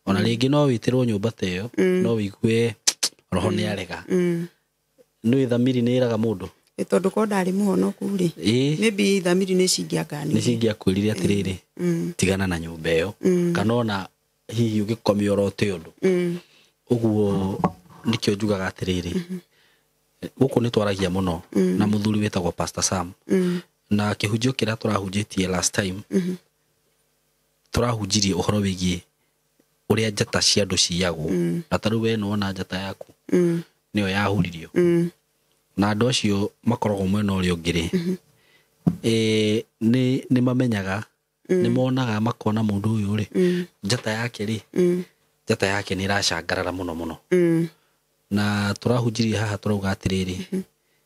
S2: Ona rĩngĩ no wĩtĩrwo nyũmba ta ĩyo no wĩigue roho nĩ arega. Nĩ thamiri nĩ ĩraga mũndũ.
S1: Tondũ ko ndarĩ mũhonoku rĩ. Maybe thamiri nĩ cingĩanganire.
S2: Nĩ cingĩakwĩrire atĩrĩrĩ tigana na nyũmba ĩyo kana ona hihi ũgĩkomia ũrote ũndũ. Ũguo nĩkĩo njugaga atĩrĩrĩ gũkũ nĩ twaragia mũno na mũthuri wĩtagwo Pastor Sam na kĩhunjio kĩrĩa tũrahunjĩtie last time tũrahunjirie ũhoro wĩgiĩ ũrĩa njata cia andũ ciyagwo na ta rĩu we nĩwona njata yaku nĩyo yahuririo. Na andũ acio makoragwo mwena ũrĩa ũngĩ rĩ nĩ mamenyaga nĩ monaga makona mũndũ ũyũ rĩ njata yake rĩ njata yake nĩ ĩracangarara mũno mũno. Na tũrahunjirie haha tũrauga atĩrĩrĩ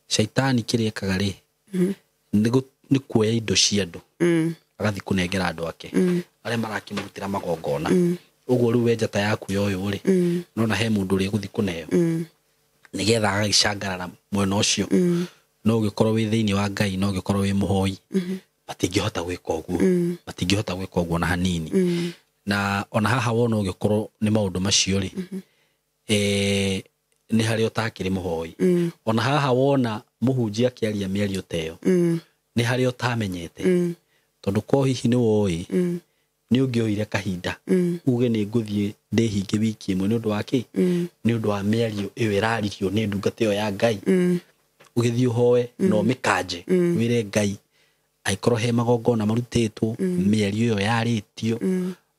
S2: caitani kĩrĩa ekaga rĩ nĩ kuoya indo cia andũ agathiĩ kũnengera andũ ake arĩa marakĩmũrutĩra magongona. Ũguo rĩu we njata yaku yoyũ rĩ nona he mũndũ ũrĩa ĩgũthiĩ kũneo nĩgetha agagĩcangarara mwena ũcio. No ũgĩkorwo wĩ thĩinĩ wa Ngai no ũgĩkorwo wĩ mũhoi matingĩhota gwĩka ũguo. Matingĩhota gwĩka ũguo na hanini. Na ona haha wona ũgĩkorwo nĩ maũndũ macio rĩ nĩ harĩa ũtakĩrĩ mũhoi. Ona haha wona mũhunjia akĩaria mĩario ta ĩyo nĩ harĩa ũtamenyete. Tondũ ko hihi nĩ woĩ nĩ ũngĩoire kahinda uge nĩ ngũthiĩ ndĩhinge wiki ĩmwe nĩ ũndũ wa kĩ nĩ ũndũ wa mĩario ĩyo ĩraririo nĩ ndungata ĩyo ya Ngai. Ũgĩthiĩ ũhoe na ũmĩkanje wĩre Ngai angĩkorwo he magongona marutĩtwo mĩario ĩyo yarĩtio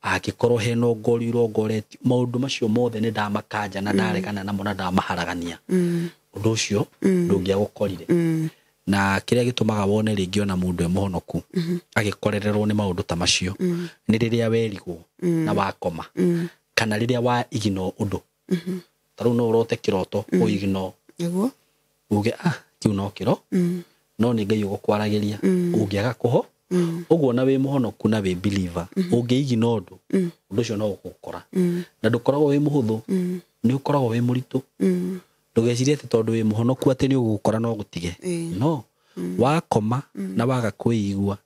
S2: angĩkorwo hena ũngori ũrongoretio maũndũ macio mothe nĩ ndamakanja na ndaregana namo na ndamaharagania. Ũndũ ũcio ndũngĩagũkorire. Na kĩrĩa gĩtũmaga wone rĩngĩ ona mũndũ e mũhonoku agĩkorererwo nĩ maũndũ ta macio nĩ rĩrĩa werigwo na wakoma kana rĩrĩa wa igino ũndũ. Ta rĩu no ũrote kĩroto ũigino
S1: Nĩguo.
S2: uge kĩu no kĩro no nĩ Ngai ũgũkwaragĩria ũngĩaga kũho ũguo na wĩ mũhonoku na wĩ believer ũngĩigina ũndũ ũndũ ũcio no ũgũkora na ndũkoragwo wĩ mũhũthũ nĩ ũkoragwo wĩ mũritũ. Ndũgecirie atĩ tondũ wĩ mũhonoku atĩ nĩ ũgũkora no gũtige. No wakoma na waga kwĩigua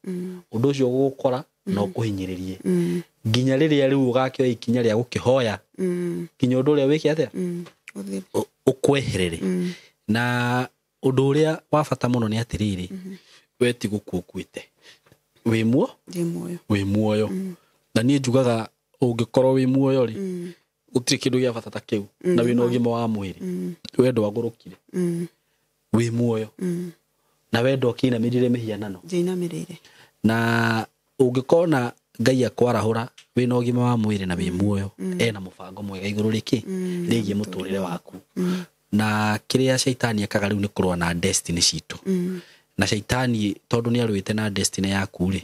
S2: ũndũ ũcio ũgũgũkora na ũkũhinyĩrĩrie nginya rĩrĩa rĩu ũgakĩoya ikinya rĩa gũkĩhoya nginya ũndũ ũrĩa wĩke atĩa ũkweherere. Na ũndũ ũrĩa wa bata mũno nĩ atĩrĩrĩ, we ti gũkua ũkuĩte, wĩ muo, wĩ muoyo. Na niĩ njugaga ũngĩkorwo wĩ muoyo rĩ, gũtirĩ kĩndũ gĩa bata ta kĩu, na wĩna ũgima wa mwĩrĩ, we ndwagũrũkire, wĩ muoyo, na we ndokĩinamĩrire mĩhianano. Na ũngĩkona Ngai akwarahũra wĩna ũgima wa mwĩrĩ na wĩ muoyo, ena mũbango mwega igũrũ rĩkĩ rĩgiĩ mũtũrĩre waku. Na kĩrĩa caitani ekaga rĩu nĩ kũrũa na destiny citũ. Na caitani tondũ nĩ arũĩte na destiny yaku rĩ,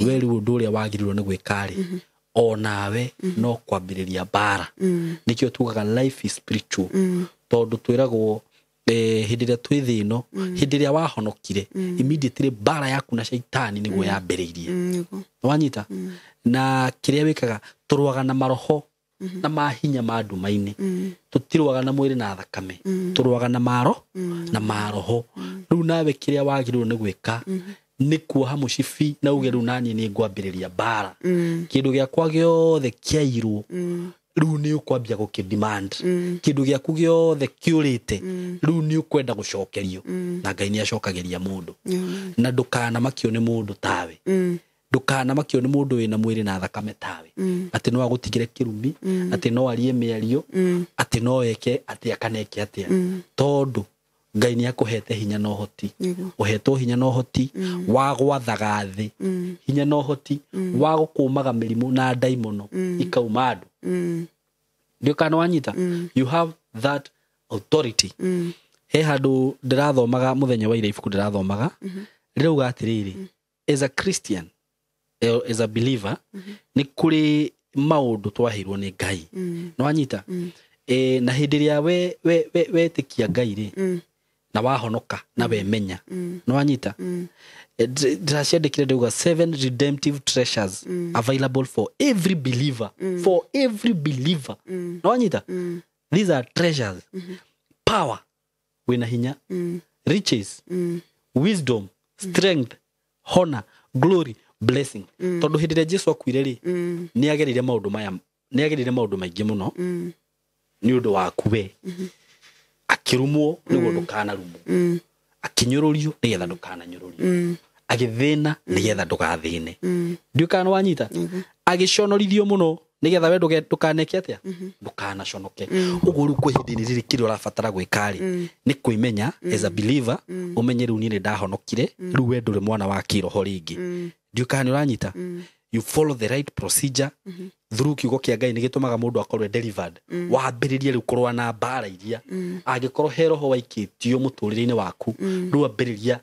S2: we rĩu ũndũ ũrĩa wagĩrĩirwo nĩ gwĩka rĩ, o nawe no kwambĩrĩria mbara. Nĩkĩo tugaga life is spiritual, tondũ twĩragwo hĩndĩ ĩrĩa twĩ thĩ ĩno, hĩndĩ ĩrĩa wahonokire, immediately mbara yaku na caitani nĩguo yambĩrĩirie. Wanyita? Na kĩrĩa wĩkaga, tũrũaga na maroho na mahinya ma nduma-inĩ, tũtirũaga na mwĩrĩ na thakame, tũrũaga na maro na maroho. Rĩu nawe kĩrĩa wagĩrĩirwo nĩ gwĩka nĩ kuoha mũcibi na uge rĩu naniĩ nĩ ngwambĩrĩria mbara. Kĩndũ gĩakwa gĩothe kĩairwo, rĩu nĩ ũkwambia gũkĩ-demand. Kĩndũ gĩaku gĩothe kĩũrĩte, rĩu nĩ ũkwenda gũcokerio. Na Ngai nĩ acokagĩria mũndũ. Na ndũkanamakio nĩ mũndũ tawe. Ndũkanamakio nĩ mũndũ wĩna mwĩrĩ na thakame tawe. Atĩ no agũtigĩre kĩrumi, atĩ no arie mĩario, atĩ no eke atĩa kana eke atĩa. Tondũ Ngai nĩ akũhete hinya na ũhoti. Ũhetwo hinya na ũhoti wa gwathaga thĩ, hinya na ũhoti wa gũkũmaga mĩrimũ na ndaimono ikauma andũ. Ndio kana wanyita? You have that authority. He handũ ndĩrathomaga mũthenya wa ira, ibuku ndĩrathomaga rĩrauga atĩrĩrĩ, as a Christian, as a believer, nĩ kũrĩ maũndũ twaheirwo nĩ Ngai. Nĩ wanyita? Na hĩndĩ ĩrĩa wetĩkia Ngai rĩ, na wahonoka na wemenya, nĩ wanyita? Ndĩraciandĩkire ndauga 7 redemptive treasures available for every believer. For every believer. Nĩ wanyita? These are treasures. Power, wĩna hinya, riches, wisdom, strength, honor, glory, blessing. Tondũ hĩndĩ ĩrĩa Jesu akuire rĩ, nĩ agereire maũndũ maya, nĩ agereire maũndũ maingĩ mũno nĩ ũndũ waku we. Akĩrumwo nĩguo ndũkanarumwo, akĩnyũrũrio nĩgetha ndũkananyũrũrio, agĩthĩna nĩgetha ndũgathĩne. Ndiũĩ kana wanyita? Agĩconorithio mũno nĩgetha we ndũkaneke atĩa, ndũkanaconoke. Ũguo rĩu kwĩ hĩndĩ rĩrĩ kĩrĩa ũrabatara gwĩka rĩ, nĩ kwĩmenya as a believer, ũmenye rĩu niĩ nĩ ndahonokire, rĩu we ndũrĩ mwana wa kĩroho rĩngĩ. Ndiũĩ kana nĩ ũranyita? You follow the right procedure through kiugo kĩa Ngai nĩ gĩtũmaga mũndũ akorwo delivered. Wambĩrĩrie rĩu kũrũa na mbara iria, angĩkorwo he roho waikĩtio mũtũrĩre-inĩ waku, rĩu ambĩrĩria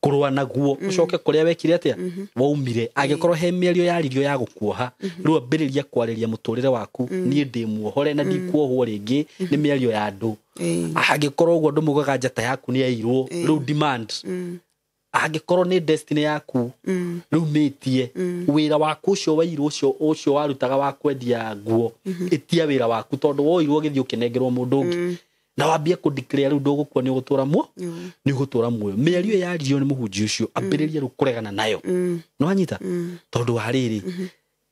S2: kũrũa naguo, ũcoke kũrĩa wekire atĩa, waumire. Angĩkorwo he mĩario yaririo ya gũkuoha, rĩu ambĩrĩria kwarĩria mũtũrĩre waku, niĩ ndĩ muohore na ndikuohwo rĩngĩ nĩ mĩario ya andũ. Angĩkorwo ũguo andũ maugaga njata yaku nĩ yairwo, rĩu demand. Angĩkorwo nĩ destiny yaku, rĩu mĩtie wĩra waku ũcio wairwo, ũcio warutaga wa kwendia nguo, ĩtia wĩra waku tondũ woirwo ũgĩthiĩ ũkĩnengerwo mũndũ ũngĩ, na wambie kũ declare rĩu ndũgũkua, nĩ ũgũtũra muoyo, nĩ ũgũtũra muoyo. Mĩario yaririo nĩ mũhunjia ũcio, ambĩrĩria rĩu kũregana nayo. Nĩ wanyita? Tondũ wa rĩrĩ,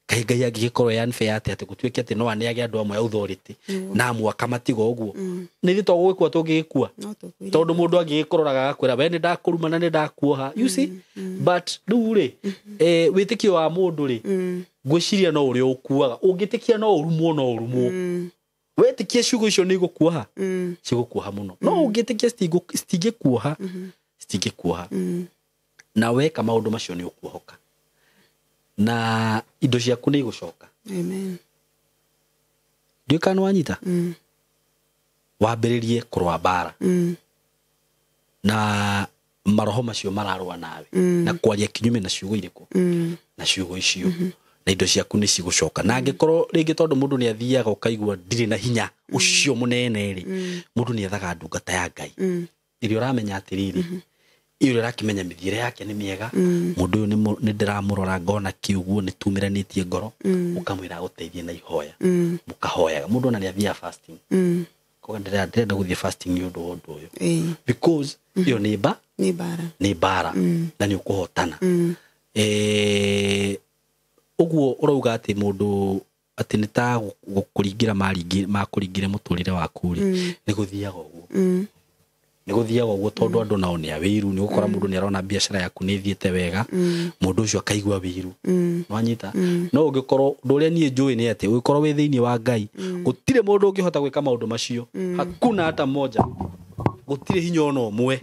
S2: kaĩ Ngai angĩgĩkorwo e unfair atĩa atĩ gũtuĩke atĩ no aneage andũ amwe authority na amwe akamatiga ũguo? Nĩ ithuĩ to gũgĩkua tũngĩgĩkua, tondũ mũndũ angĩgĩkũroraga agakwĩra we nĩ ndakũruma na nĩ ndakuoha, you see? But rĩu rĩ, wĩtĩkio wa mũndũ rĩ, ngwĩciria no ũrĩa ũkuaga. Ũngĩtĩkia no ũrumwo, no ũrumwo. Wetĩkia ciugo icio nĩ igũkuoha, cigũkuoha mũno. No ũngĩtĩkia citingĩkuoha, citingĩkuoha. Na weka maũndũ macio nĩ ũkuohoka, na indo ciaku nĩ igũcoka.
S1: Amen.
S2: Ndiũĩ kana wanyita? Wambĩrĩrie kũrũa mbara na maroho macio mararũa nawe, na kwaria kinyume na ciugo irĩkũ, na ciugo icio, na indo ciaku nĩ cigũcoka. Na angĩkorwo rĩngĩ tondũ mũndũ nĩ athiaga ũkaigua ndirĩ na hinya ũcio mũnene rĩ, mũndũ nĩ ethaga ndungata ya Ngai ĩrĩa ũramenya atĩrĩrĩ, ĩrĩa ũrakĩmenya mĩthiĩre yake nĩ mĩega, mũndũ ũyũ nĩ ndĩramũrora ngona kĩũguo nĩ tumĩranĩtie ngoro, ũkamwĩra agũteithie na ihoya, mũkahoyaga. Mũndũ ona nĩ athiaga fasting, koguo ndĩrenda gũthiĩ fasting nĩ ũndũ wa ũndũ ũyũ, because ĩyo nĩ nĩ mbara na nĩ ũkũhotana. Ũguo ũrauga atĩ mũndũ atĩ nĩ ta gũkũringĩra makũringĩre mũtũrĩre waku rĩ, nĩ gũthiaga ũguo. Nĩ gũthiaga ũguo tondũ andũ nao nĩ awĩiru, nĩ ũgũkora mũndũ nĩ arona biacara yaku nĩ ĩthiĩte wega, mũndũ ũcio akaigua wĩiru. Nĩwanyita? No ũngĩkorwo ũndũ ũrĩa niĩ njũĩ nĩ atĩ ũngĩkorwo wĩ thĩinĩ wa Ngai, gũtirĩ mũndũ ũngĩhota gwĩka maũndũ macio. Hakuna hata mmoja. Gũtirĩ hinya ona ũmwe.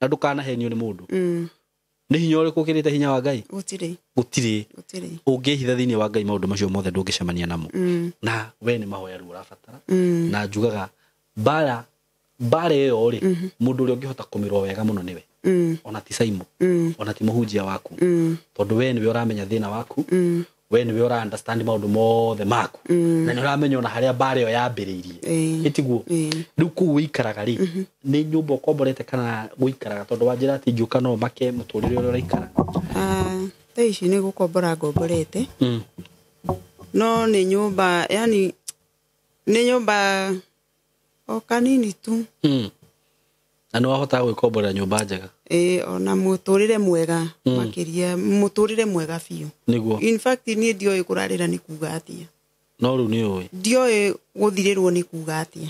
S2: Na ndũkanahenio nĩ mũndũ. Nĩ hinya ũrĩkũ ũkĩrĩte hinya wa Ngai?
S1: Gũtirĩ.
S2: Gũtirĩ.
S1: Gũtirĩ.
S2: Ũngĩhitha thĩinĩ wa Ngai maũndũ macio mothe ndũngĩcemania namo. Na we nĩ mahoya rĩu ũrabatara. Na njugaga mbara ĩyo rĩ, mũndũ ũrĩa ũngĩhota kũmĩrũa wega mũno nĩwe. Ona ti Saimo. Ona ti mũhunjia waku. Tondũ we nĩwe ũramenya thĩna waku. We nĩwe ũra understand maũndũ mothe maku. Na nĩ ũramenya ona harĩa mbara ĩyo yambĩrĩirie. Ĩtiguo? Rĩu kũu wĩikaraga rĩ, nĩ nyũmba ũkomborete kana gũikaraga? Tondũ wanjĩra atĩ ingĩũka no make mũtũrĩre ũrĩa ũraikara.
S1: Thaa ici nĩ gũkombora ngomborete. No nĩ nyũmba, yani nĩ nyũmba o kanini tu.
S2: Na nĩ wahotaga gwĩkomborera nyũmba njega?
S1: Ona mũtũrĩre mwega makĩria, mũtũrĩre mwega biũ.
S2: Nĩguo.
S1: In fact niĩ ndioĩ kũrarĩra nĩ kuga atĩa.
S2: No rĩu nĩ ũĩ.
S1: Ndioĩ gũthirĩrwo nĩ kuga atĩa.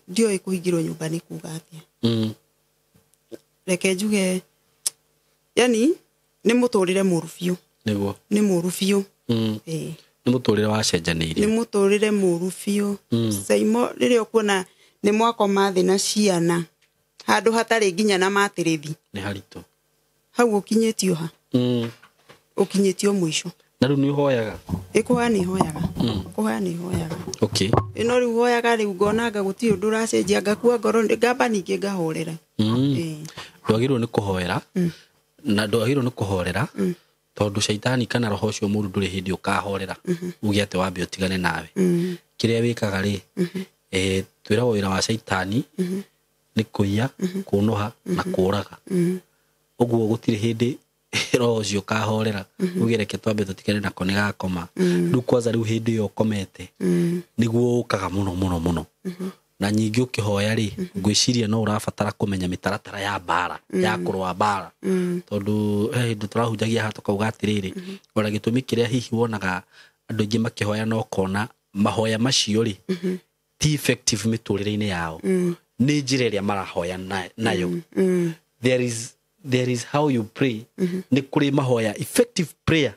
S1: Ndioĩ kũhingĩrwo nyũmba nĩ kuga atĩa. Reke njuge, yani nĩ mũtũrĩre mũru biũ.
S2: Nĩguo.
S1: Nĩ mũru biũ.
S2: Nĩ mũtũrĩre wacenjanĩirie.
S1: Nĩ mũtũrĩre mũru biũ. Saimo rĩrĩa ũkuona nĩ mwakoma thĩ na ciana handũ hatarĩ nginya na matĩrĩthi.
S2: Nĩ haritũ.
S1: Hau ũkinyĩtio ha? Ũkinyĩtio mũico.
S2: Na rĩu nĩ ũhoyaga?
S1: Kũhoya nĩ hoyaga. Kũhoya nĩ hoyaga.
S2: Okay.
S1: Ĩno rĩu hoyaga rĩu ngonanga gũtirĩ ũndũ ũracenjia, ngakua ngoro, ngamba ningĩ ngahorera.
S2: Ndwagĩrĩirwo nĩ kũhoera. Na ndwagĩrĩirwo nĩ kũhorera. Tondũ caitani kana roho ũcio mũru ndũrĩ hĩndĩ ũkahorera. Uge atĩ wambe ũtigane nawe. Kĩrĩa wĩkaga rĩ, twĩragwo wĩra wa caitani nĩ kũiya, kũnũha na kũũraga. Ũguo gũtirĩ hĩndĩ roho ũcio ũkahorera. Uge reke twambe tũtigane nako nĩ gakoma. Rĩu kwanza rĩu hĩndĩ ĩyo ũkomete, nĩguo ũkaga mũno mũno mũno. Na nyingĩ ũkĩhoya rĩ, ngwĩciria no ũrabatara kũmenya mĩtaratara ya mbara, ya kũrũa mbara. Tondũ he hĩndĩ tũrahunjagia haha tũkauga atĩrĩrĩ, ona gĩtũmi kĩrĩa hihi wonaga andũ aingĩ makĩhoya na ũkona mahoya macio rĩ, ti effective mĩtũrĩre-inĩ yao. Nĩ njĩra ĩrĩa marahoya nayo. There is how you pray. Nĩ kũrĩ mahoya effective prayer.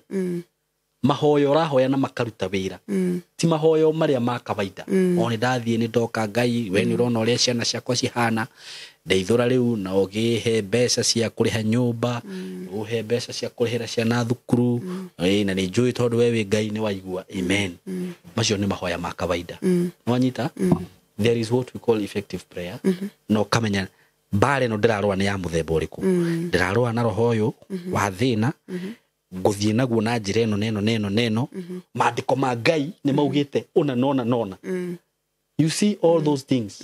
S2: Mahoya ũrahoya na makaruta wĩra. Ti mahoya marĩa ma kawaida. O nĩ ndathiĩ nĩ ndoka Ngai, we nĩ ũrona ũrĩa ciana ciakwa cihana, ndeithũra rĩu na ũgĩhe mbeca cia kũrĩha nyũmba, ũhe mbeca cia kũrĩhĩra ciana thukuru, na nĩ njũĩ tondũ we wĩ Ngai nĩ waigua. Amen. Macio nĩ mahoya ma kawaida. Nĩwanyita? There is what we call effective prayer. Na ũkamenya mbara ĩno ndĩrarũa nĩ ya mũthemba ũrĩkũ. Ndĩrarũa na roho ũyũ wa thĩna, ngũthiĩ naguo na njĩra ĩno neno neno neno. Maandĩko ma Ngai nĩ maugĩte ũna nona nona. You see all those things.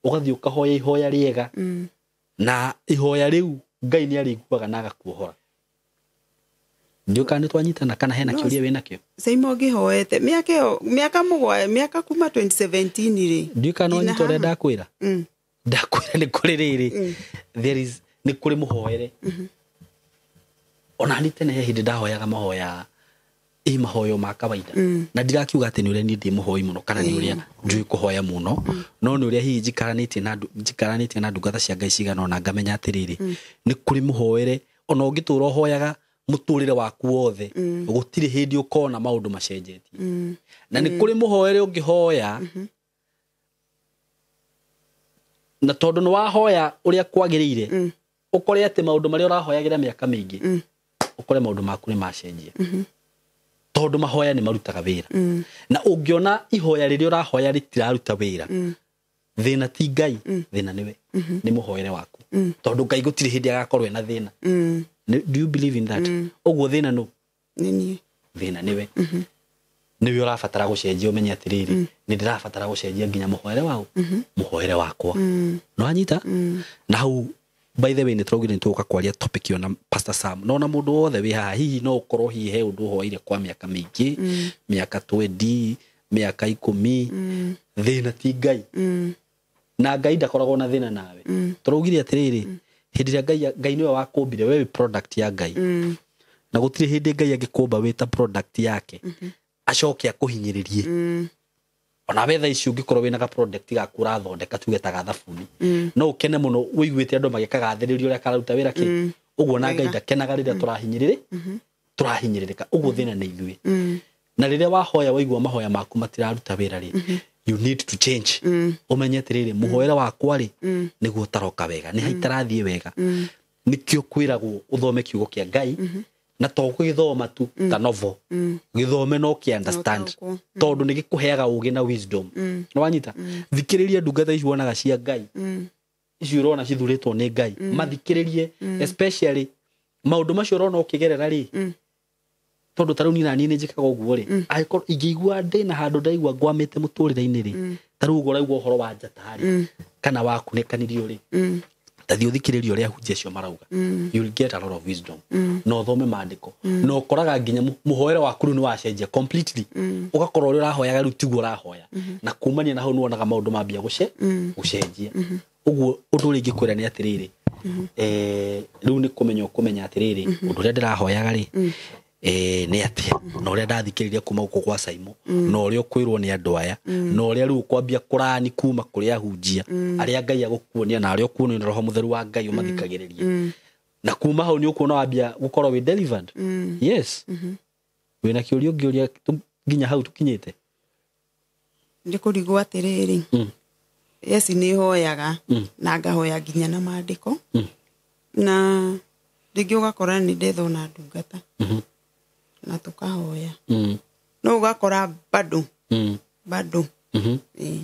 S2: Ũgathiĩ ũkahoya ihoya rĩega. Na ihoya rĩu Ngai nĩ arĩiguaga na agakuohora. Ndiũĩ kana nĩ twanyitana kana hena kĩũria wĩ nakĩo.
S1: Saimo ngĩhoete mĩaka ĩyo, mĩaka mũgwanja, mĩaka kuma 2017 rĩ.
S2: Ndiũĩ kana wanyita ũrĩa ndakwĩra. Ndakwĩra nĩ kũrĩ rĩrĩ. There is nĩ kũrĩ mũhoere. Ona niĩ tene he hĩndĩ ndahoyaga mahoya, mahoyo ma kawaida. Na ndirakiuga atĩ nĩ ũrĩa niĩ ndĩ mũhoi mũno kana nĩ ũrĩa njũĩ kũhoya mũno, no nĩ ũrĩa hihi njikaranĩtie na ndungata cia Ngai cigana ũna ngamenya atĩrĩrĩ, nĩ kũrĩ mũhoere ona ũngĩtũra ũhoyaga mũtũrĩre waku wothe, gũtirĩ hĩndĩ ũkona maũndũ macenjetie. Na nĩ kũrĩ mũhoere ũngĩhoya, na tondũ nĩ wahoya ũrĩa kwagĩrĩire, ũkore atĩ maũndũ marĩa ũrahoyagĩra mĩaka mĩingĩ, ũkore maũndũ maku nĩ macenjia. Tondũ mahoya nĩ marutaga wĩra. Na ũngĩona ihoya rĩrĩa ũrahoya rĩtiraruta wĩra, thĩna ti Ngai, thĩna nĩwe, nĩ mũhoere waku. Tondũ Ngai gũtirĩ hĩndĩ agakorwo ena thĩna. Do you believe in that? Ũguo thĩna nũ?
S1: Nĩ niĩ.
S2: Thĩna nĩwe. Nĩwe ũrabatara gũcenjia ũmenye atĩrĩrĩ, nĩ ndĩrabatara gũcenjia nginya mũhoere wao, mũhoere wakwa. Nĩwanyita? Na hau by the way nĩ tũraugire nĩ tũgũka kwaria topic ĩyo na Pastor Sam. No na mũndũ wothe wĩ haha hihi no ũkorwo hihi he ũndũ ũhoeire kwa mĩaka mĩingĩ, mĩaka 20, mĩaka 10, thĩna ti Ngai. Na Ngai ndakoragwo na thĩna nawe. Tũraugire atĩrĩrĩ, hĩndĩ ĩrĩa Ngai nĩwe wakũmbire, we wĩ product ya Ngai. Na gũtirĩ hĩndĩ Ngai angĩkũmba wĩ ta product yake, acoke akũhinyĩrĩrie. Ona we thaa ici ũngĩkorwo wĩna ga product gaku ũrathondeka tuge ta ga thabuni, no ũkene mũno ũiguĩte andũ magĩkagathĩrĩria ũrĩa kararuta wĩra kĩ ũguo, na Ngai ndakenaga rĩrĩa tũrahinyĩrĩrĩka. Ũguo thĩna nĩ ithuĩ. Na rĩrĩa wahoya waigua mahoya maku matiraruta wĩra rĩ, you need to change. Ũmenye atĩrĩrĩ, mũhoere wakwa rĩ nĩguo ũtaroka wega, nĩ haitarathiĩ wega. Nĩkĩo kwĩragwo ũthome kiugo kĩa Ngai, na to gũgĩthoma tu ta novel, gĩthome no kĩ understand, tondũ nĩ gĩkũheaga ũgĩ na wisdom. Nĩ wanyita? Thikĩrĩria ndungata ici wonaga cia Ngai, icio ũrona cithurĩtwo nĩ Ngai, mathikĩrĩrie, especially maũndũ macio ũrona ũkĩgerera rĩ, tondũ ta rĩu niĩ naniĩ nĩ njĩkaga ũguo rĩ, angĩkorwo ingĩigua ndĩna handũ ndaigua ngwamĩte mũtũrĩre-inĩ rĩ, ta rĩu ũguo ũraigua ũhoro wa njata rĩ, kana wakunĩkanirio rĩ, ta thiĩ ũthikĩrĩrie ũrĩa ahunjia acio marauga. You'll get a lot of wisdom. Na ũthome maandĩko, na ũkoraga nginya mũhoere waku rĩu nĩ wacenjia completely. Ũgakorwo ũrĩa ũrahoyaga rĩu tiguo ũrahoya, na kumania na hau nĩ wonaga maũndũ mambia gũcenjia. Ũguo ũndũ ũrĩa ingĩkwĩra nĩ atĩrĩrĩ, rĩu nĩ kũmenya ũkũmenya atĩrĩrĩ, ũndũ ũrĩa ndĩrahoyaga rĩ, nĩ atĩa, na ũrĩa ndathikĩrĩria kuma gũkũ gwa Saimo, na ũrĩa ũkwĩrwo nĩ andũ aya, na ũrĩa rĩu ũkwambia kũrani kuma kũrĩ ahunjia arĩa Ngai agũkuonia, na arĩa ũkuonio nĩ Roho Mũtheru wa Ngai ũmathikagĩrĩrie, na kuma hau nĩ ũkuona wambia gũkorwo wĩ delivered. Yes, wĩna kĩũria ũngĩũria nginya hau tũkinyĩte?
S1: Ndĩ kũrigwo atĩrĩrĩ, yes, nĩ hoyaga na ngahoya nginya na maandĩko, na rĩngĩ ũgakora nĩ ndethwo na ndungata na tũkahoya, no ũgakora bado bado. Ĩĩ.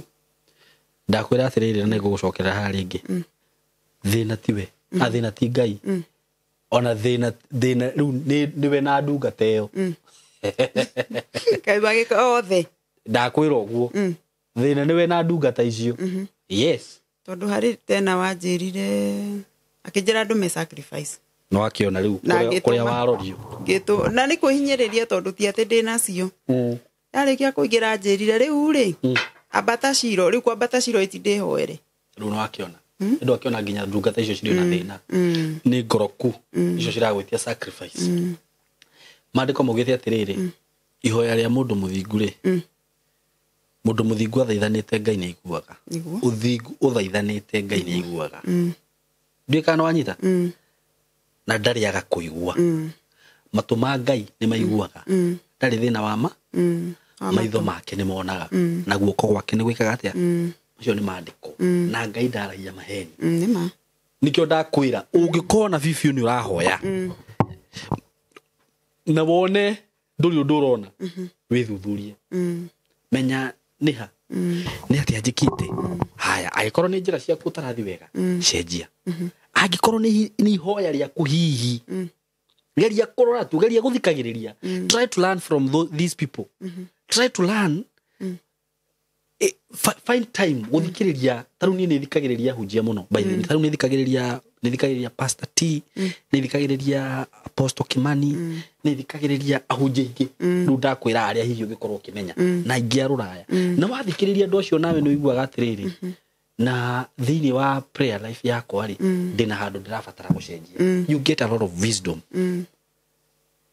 S2: Ndakwĩra atĩrĩrĩ, na nĩngũgũcokerera haha rĩngĩ, thĩna tiwe, a thĩna ti Ngai, ona thĩna rĩu nĩwe na ndungata ĩyo.
S1: Kaĩ magĩka othe?
S2: Ndakwĩra ũguo, thĩna nĩwe na ndungata icio. Yes.
S1: Tondũ harĩ tena wanjĩrire, akĩnjĩra ndũme sacrifice.
S2: No akĩona rĩu kũrĩa warorio.
S1: Na nĩ kwĩhinyĩrĩria, tondũ ti atĩ ndĩ nacio. Yarĩkia kũingĩra njĩrire rĩu rĩ, ambata Ciro, rĩu kwambata Ciro itindĩhoere.
S2: Rĩu no akĩona ndå akĩona nginya ndungata icio cirĩ na thĩna, nĩ ngoroku icio ciragwĩtia sacrifice. Maandĩko maugĩte atĩrĩrĩ, ihoya rĩa mũndũ mũthingu rĩ, mũndũ mũthingu athaithanĩte Ngai nĩ aiguaga. Ũthingu ũthaithanĩte Ngai nĩ aiguaga. Ndiũĩ kana wanyita? Na ndarĩaga kũigua. Matũ ma Ngai nĩ maiguaga. Ndarĩ thĩna wa ma, maitho make nĩ monaga, na guoko gwake nĩ gwĩkaga atĩa? Macio nĩ maandĩko. Na Ngai ndaragia maheni.
S1: Nĩ ma.
S2: Nĩkĩo ndakwĩra ũngĩkorwo na bibiũ nĩ ũrahoya na wone ndũrĩ ũndũ ũrona, wĩthuthurie, menya nĩha, nĩ atĩa njĩkĩte. Haya, angĩkorwo nĩ njĩra ciaku ũtarathi wega, cenjia. Angĩkorwo nĩ ihoya rĩaku hihi, geria kũrora tu, geria gũthikagĩrĩria. Try to learn from these people. Try to learn. Find time gũthikĩrĩria. Ta rĩu niĩ nĩ thikagĩrĩria hunjia mũno, by the way. Ta rĩu nĩ thikagĩrĩria Pastor T, nĩ thikagĩrĩria Apostle Kimani, nĩ thikagĩrĩria ahunjia aingĩ. Rĩu ndakwĩra arĩa hihi ũngĩkorwo ũkĩmenya, na aingĩ a rũraya. Na wathikĩrĩria andũ acio nawe nĩ ũiguaga atĩrĩrĩ, na thĩinĩ wa prayer life yakwa rĩ, ndĩna handũ ndĩrabatara gũcenjia. You get a lot of wisdom.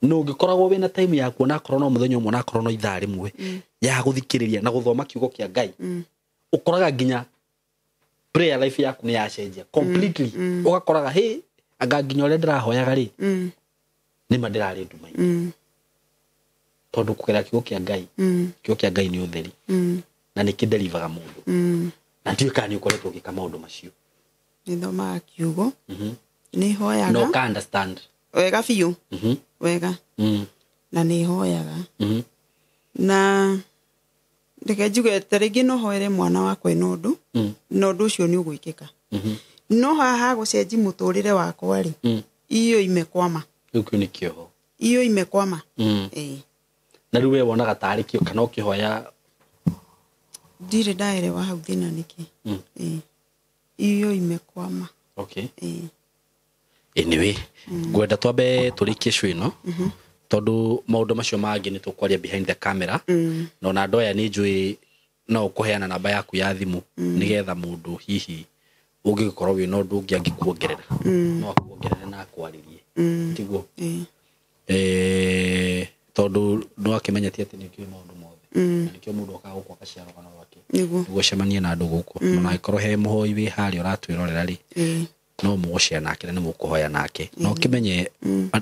S2: No ũngĩkoragwo wĩna time yaku, onakorwo no mũthenya ũmwe, onakorwo no ithaa rĩmwe, ya gũthikĩrĩria na gũthoma kiugo kĩa Ngai, ũkoraga nginya prayer life yaku nĩ yacenjia completely. Ũgakoraga hĩ, anga nginya ũrĩa ndĩrahoyaga rĩ, nĩma ndĩrarĩ nduma-inĩ, tondũ kũgerera kiugo kĩa Ngai, kiugo kĩa Ngai nĩ ũtheri, na nĩ kĩnderivaga mũndũ. Na ndiũĩ kana nĩ ũkoretwo ũgĩka maũndũ macio.
S1: Nĩ thomaga kiugo, nĩ hoyaga,
S2: na ũka understand
S1: wega biũ, wega, na nĩ hoyaga. Na reke njuge ta rĩngĩ no hoere mwana wakwa ĩno ũndũ, na ũndũ ũcio nĩ ũgwĩkĩka. No haha gũcenji mũtũrĩre wakwa rĩ, iyo imekwama.
S2: Rĩu kĩu nĩ kĩoho.
S1: Iyo imekwama. Ĩĩ.
S2: Na rĩu we wonaga tarĩ kĩo kana ũkĩhoya?
S1: Ndirĩ ndaerewa hau thĩna nĩkĩ. Ĩĩ. Iyo imekwama.
S2: Okay.
S1: Ĩĩ.
S2: Anyway, ngwenda twambe tũrĩkie show ĩno, tondũ maũndũ macio mangĩ nĩ tũkwaria behind the camera. Na ona andũ aya nĩ njũĩ no ũkũheana namba yaku ya thimũ, nĩgetha mũndũ hihi ũngĩgĩkorwo wĩna ũndũ ũngĩ angĩkuongerera, no akuongerere na akwarĩrie. Tiguo? Tondũ no akĩmenya ti atĩ nĩ ũkĩũĩ maũndũ mothe. Na nĩkĩo mũndũ okaga gũkũ akacia rũgano rwake nĩguo acemanie na andũ gũkũ. Ona angĩkorwo he mũhoi wĩ harĩa ũratwĩrorera rĩ, no mũgũcea nake na nĩ mũkũhoya nake. Na ũkĩmenye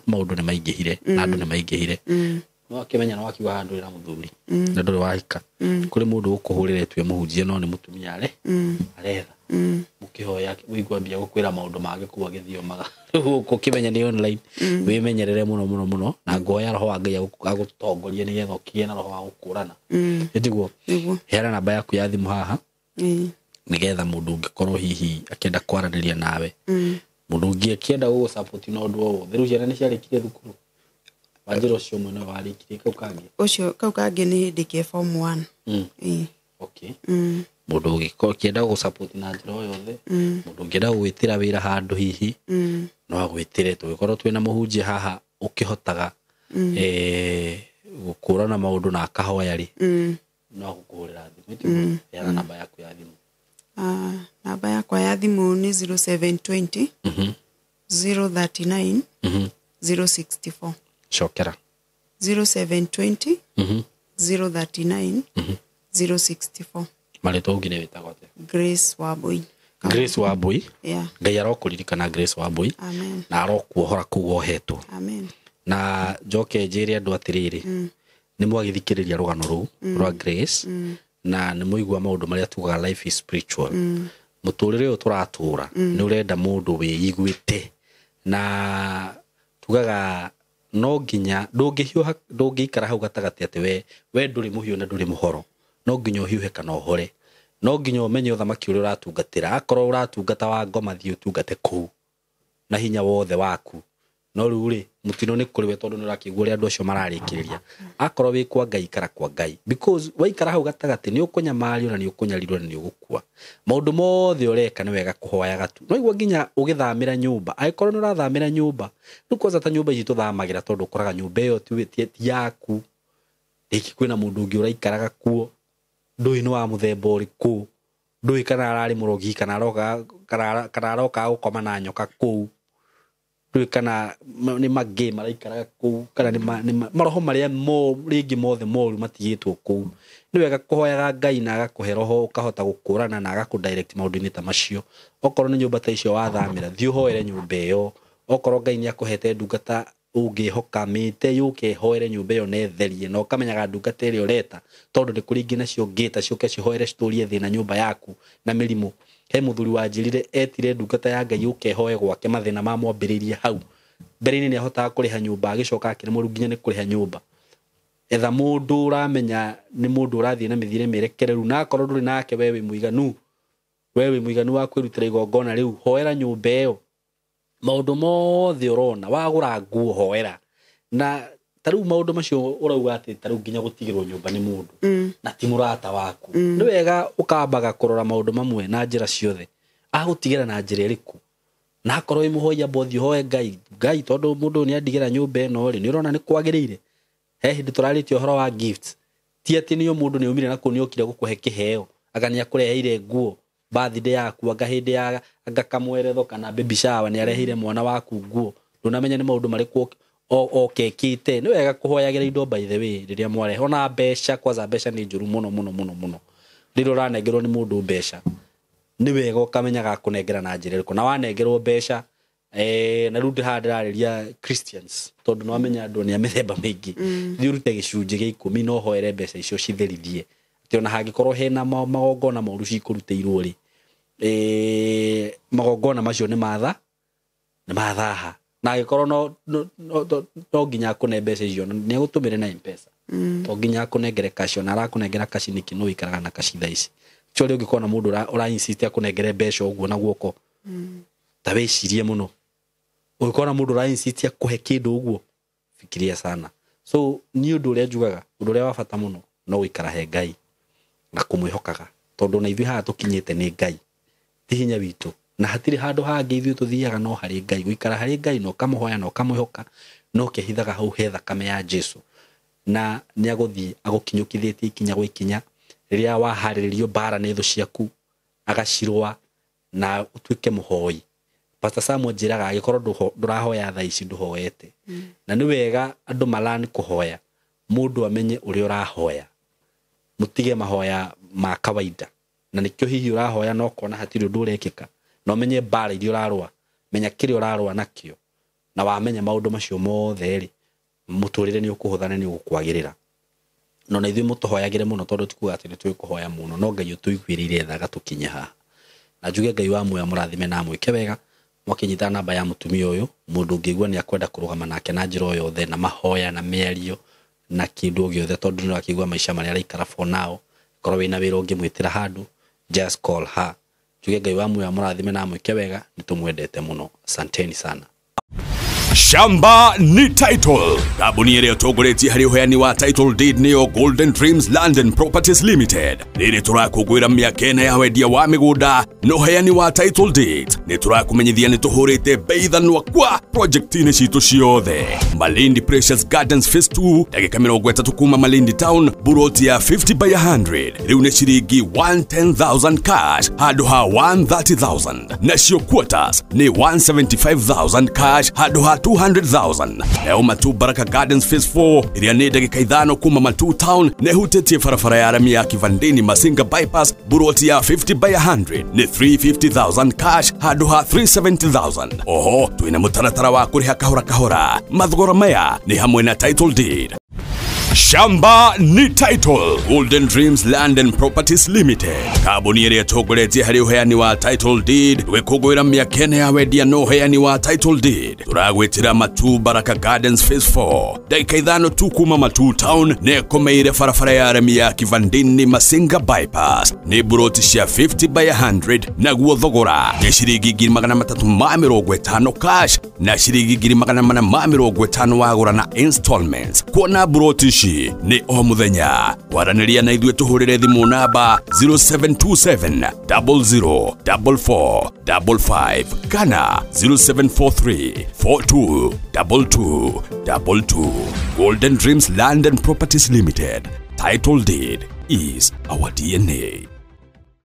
S2: maũndũ nĩ maingĩhire na andũ nĩ maingĩhire. No akĩmenya no akiuga handũ ndũrĩ na mũthuri na ndũrĩ wahika. Kũrĩ mũndũ ũkũhũrĩra tue mũhunjia no nĩ mũtumia aretha. Mũkĩhoya ũigua ambia gũkwĩra maũndũ mangĩ kũu agĩthiomaga. Rĩu ũkĩmenya nĩ online, wĩmenyerere mũno mũno mũno, na ngoya roho wa Ngai agũtongorie nĩgetha ũkĩgĩe na roho wa gũkũrana. Nĩguo. Heana namba yaku ya thimũ haha nĩgetha mũndũ ũngĩkorwo hihi akĩenda kwaranĩria nawe, mũndũ ũngĩ akĩenda gũgũ-support na ũndũ o wothe. Rĩu ciana nĩ ciarĩkirie thukuru? Wanjĩra ũcio ũmwe nĩwe warĩkirie, kau kangĩ?
S1: Ũcio kau kangĩ nĩ hĩndĩ ke form 1.
S2: Okay. Mũndũ ũngĩkorwo akĩenda gũgũ-support na njĩra o yothe, mũndũ ũngĩenda gũgwĩtĩra wĩra handũ hihi, no agwĩtĩre. Tũgĩkorwo twĩna mũhunjia haha ũkĩhotaga gũkũrana maũndũ na akahoya rĩ, no agũkũhũrĩra thimũ. Heana namba yaku ya thimũ.
S1: Namba yakwa ya thimũ nĩ 0720 039 064.
S2: Cokera.
S1: 0720 039 064.
S2: Marĩtwa ũngĩ wĩtagwo atĩa?
S1: Grace Wambui.
S2: Grace Wambui.
S1: Yeah.
S2: Ngai arokũririkana Grace Wambui.
S1: Amen.
S2: Na arokuohora kũu wohetwo.
S1: Amen.
S2: Na njoke njĩre andũ atĩrĩrĩ, nĩ mwagĩthikĩrĩria rũgano rũu rwa Grace, na nĩ mũigua maũndũ marĩa tugaga life is spiritual. Mũtũrĩre ũyũ tũratũra nĩ ũrenda mũndũ wĩiguĩte, na tugaga no nginya ndũngĩhiũha, ndũngĩikara hau gatagatĩ atĩ we ndũrĩ mũhiũ na ndũrĩ mũhoro. No nginya ũhiũhe kana ũhore. No nginya ũmenye ũthamaki ũrĩa ũratungatĩra. Akorwo ũratungata wa ngoma, thiĩ ũtungate kũu na hinya wothe waku. No rĩu rĩ, mũtino nĩ kũrĩ we tondũ nĩ ũrakĩigua ũrĩa andũ acio mararĩkĩrĩria. Akorwo wĩ kwa Ngai, ikara kwa Ngai. Because waikara hau gatagatĩ nĩ ũkũnyamario na nĩ ũkũnyarirwo na nĩ ũgũkua. Maũndũ mothe ũreka nĩ wega kũhoyaga tu. No igua nginya ũgĩthamĩra nyũmba. Angĩkorwo nĩ ũrathamĩra nyũmba, rĩu kwanza ta nyũmba ici tũthamagĩra tondũ ũkoraga nyũmba ĩyo ti yaku. Rĩngĩ kwĩna mũndũ ũngĩ ũraikaraga kuo, ndũĩ nĩ wa mũthemba ũrĩkũ, ndũĩ kana ararĩ mũrogi, kana aroka gũkoma na nyoka kũu, ndũĩ kana nĩ mangĩ maraikaraga kũu, kana nĩ maroho marĩa rĩngĩ mothe moru matigĩtwo kũu. Nĩ wega kũhoyaga Ngai na agakũhe roho ũkahota gũkũrana na agakũ-direct maũndũ-inĩ ta macio. Okorwo nĩ nyũmba ta icio wathamĩra, thiĩ ũhoere nyũmba ĩyo. Okorwo Ngai nĩ akũhete ndungata ũngĩhoka, mĩte yũke ĩhoere nyũmba ĩyo na ĩtherie, na ũkamenyaga ndungata ĩrĩa ũreta, tondũ nĩ kũrĩ ingĩ nacio ngĩta ciũke cihoere citũrie thĩna nyũmba yaku na mĩrimũ. He mũthuri wanjĩrire etire ndungata ya Ngai yũke ĩhoe gwake, mathĩna mamwambĩrĩirie hau. Mbere-inĩ nĩ ahotaga kũrĩha nyũmba, agĩcoka akĩremwo rĩu nginya nĩ kũrĩha nyũmba. Etha mũndũ ũramenya nĩ mũndũ ũrathiĩ na mĩthiĩre mĩrekereru, na akorwo ndũrĩ nake we wĩ mũiganu, we wĩ mũiganu wa kwĩrutĩra igongona rĩu, hoera nyũmba ĩyo. Maũndũ mothe ũrona, wagũra nguo hoera. Na ta rĩu maũndũ macio ũrauga atĩ ta rĩu nginya gũtigĩrwo nyũmba nĩ mũndũ na ti mũrata waku. Nĩ wega ũkambaga kũrora maũndũ mamwe na njĩra ciothe. Agũtigĩra na njĩra ĩrĩkũ? Na akorwo wĩ mũhoi amba ũthiĩ ũhoe Ngai, Ngai tondũ mũndũ nĩ andigĩra nyũmba ĩno rĩ, nĩ ũrona nĩ kwagĩrĩire. He hĩndĩ tũrarĩtie ũhoro wa gifts. Ti atĩ nĩ mũndũ nĩ aumire na kũu nĩ okire gũkũhe kĩheo, anga nĩ akũreheire nguo birthday yaku, anga hĩndĩ ya anga kamweretho kana baby shower nĩ areheire mwana waku nguo. Ndũnamenya nĩ maũndũ marĩkũ okekĩte. Nĩ wega kũhoyagĩra indo by the way rĩrĩa mwarehe. Ona mbeca, kwanza mbeca nĩ njũru mũno mũno mũno mũno. Rĩrĩa ũranengerwo nĩ mũndũ mbeca, nĩ wega ũkamenyaga akũnengera na njĩra ĩrĩkũ. Na wanengerwo mbeca, na rĩu haha ndĩrarĩria Christians, tondũ nĩ wamenya andũ nĩ a mĩthemba mĩingĩ. Thiĩ ũrute gĩcunjĩ gĩa ikũmi na ũhoere mbeca icio citherithie. Atĩ ona hangĩkorwo hena magongona moru cikũrutĩirwo rĩ, magongona macio nĩ mathaha. Na angĩkorwo no nginya akũne mbeca icio, nĩ agũtũmĩre na M-Pesa. To nginya akũnengere cash, ona arakũnengera cash nĩkĩ no ũikaraga na cash thaa ici. Ti ũrĩa ũngĩkorwo na mũndũ ũra insist akũnengere mbeca ũguo na guoko. Ta wĩcirie mũno. Ũngĩkorwo na mũndũ ũra insist akũhe kĩndũ ũguo, fikiria sana. So niĩ ũndũ ũrĩa njugaga, ũndũ ũrĩa wa bata mũno no gũikara he Ngai na kũmwĩhokaga, tondũ na ithuĩ haha tũkinyĩte nĩ Ngai, ti hinya witũ, na hatirĩ handũ hangĩ ithuĩ tũthiaga no harĩ Ngai. Gũikara harĩ Ngai na ũkamũhoya na ũkamwĩhoka, na ũkehithaga hau he thakame ya Jesu, na nĩ agũthiĩ agũkinyũkithĩtie ikinya gwa ikinya. Rĩrĩa waharĩrĩrio mbara nĩ thũ ciaku, agacirũa na ũtuĩke mũhoi. Pastor Samuel njĩraga angĩkorwo ndũrahoya thaa ici ndũhoete. Na nĩ wega andũ malan kũhoya, mũndũ amenye ũrĩa ũrahoya. Mutige mahoya ma kawaida na nikio hihi urahoya no kona hatiri undu urekika no menye mbara iria urarua menya kiria urarua nakio na wamenya maundu macio mothe ri muturire ni ukuhuthana ni ugukwagirira no na ithuĩ mũtũhoyagĩre mũno tondũ tikuga atĩ nĩ tũĩ kũhoya mũno no Ngai ũtũiguĩrĩire tha agatũkinyia haha na njuge Ngai wa muoyo mũrathime na amwĩke wega mwakinyita namba ya mũtumia ũyũ mũndũ ũngĩigua nĩ akwenda kũrũgama nake na njĩra o yothe na mahoya na mĩario na kĩndũ o gĩothe tondũ nĩ ũrakĩigua maica marĩa araikara for now korwo wĩna wĩra ũngĩmwĩtĩra handũ just call her njuge Ngai wa muoyo mũrathime na amwĩke wega nĩ tũmwendete mũno asanteni sana.
S3: Shamba ni title. Kambuni ĩrĩa ĩtongoretie harĩ ũheani wa title deed nĩyo Golden Dreams Land and Properties Limited. Rĩrĩ tũrakũngũĩra mĩaka ĩna ya wendia wa mĩgũnda na ũheani wa title deed. Nĩ tũrakũmenyithia nĩ tũhũrĩte bei thanwa kwa project-inĩ citũ ciothe. Malindi Precious Gardens Phase 2 ndagĩka 30 kuma Malindi Town, buroti ya 50 by 100 rĩu nĩ ciringi 110,000 cash handũ ha 130,000. Nacio quarters nĩ 175,000 cash handũ ha 200,000. Leo Matu Baraka Gardens Phase 4 ĩrĩa nĩ ndagĩka 5 kuma Matu Town na ĩhutĩtie barabara ya rami ya Kivandini Masinga Bypass, buroti ya 50 by 100 nĩ 350,000 cash handũ ha 370,000. Oho twĩna mũtaratara wa kũrĩha kahora kahora. Mathogora maya nĩ hamwe na title deed. Shamba ni title. Golden Dreams Land and Properties Limited. Kambuni ĩrĩa ĩtongoretie harĩ ũheani wa title deed gwĩkũngũĩra mĩaka ĩna ya wendia na ũheani wa title deed. Tũragwĩtĩra Matu Baraka Gardens Phase 4 ndagĩka 5 tu kuma Matu Town na ĩkomeire barabara ya rami ya Kivandini Masinga Bypass. Nĩ buroti cia 50 by 100 naguo thogora nĩ ciringi 350 cash na ciringi 450 wagũra na installments. Kuona buroti ici nĩ o mũthenya. Kwaranĩria na ithuĩ tũhũrĩre thimũ namba 0727 00 44 55 kana 0743 42 22 22. Golden Dreams Land and Properties Limited. Title deed is our DNA.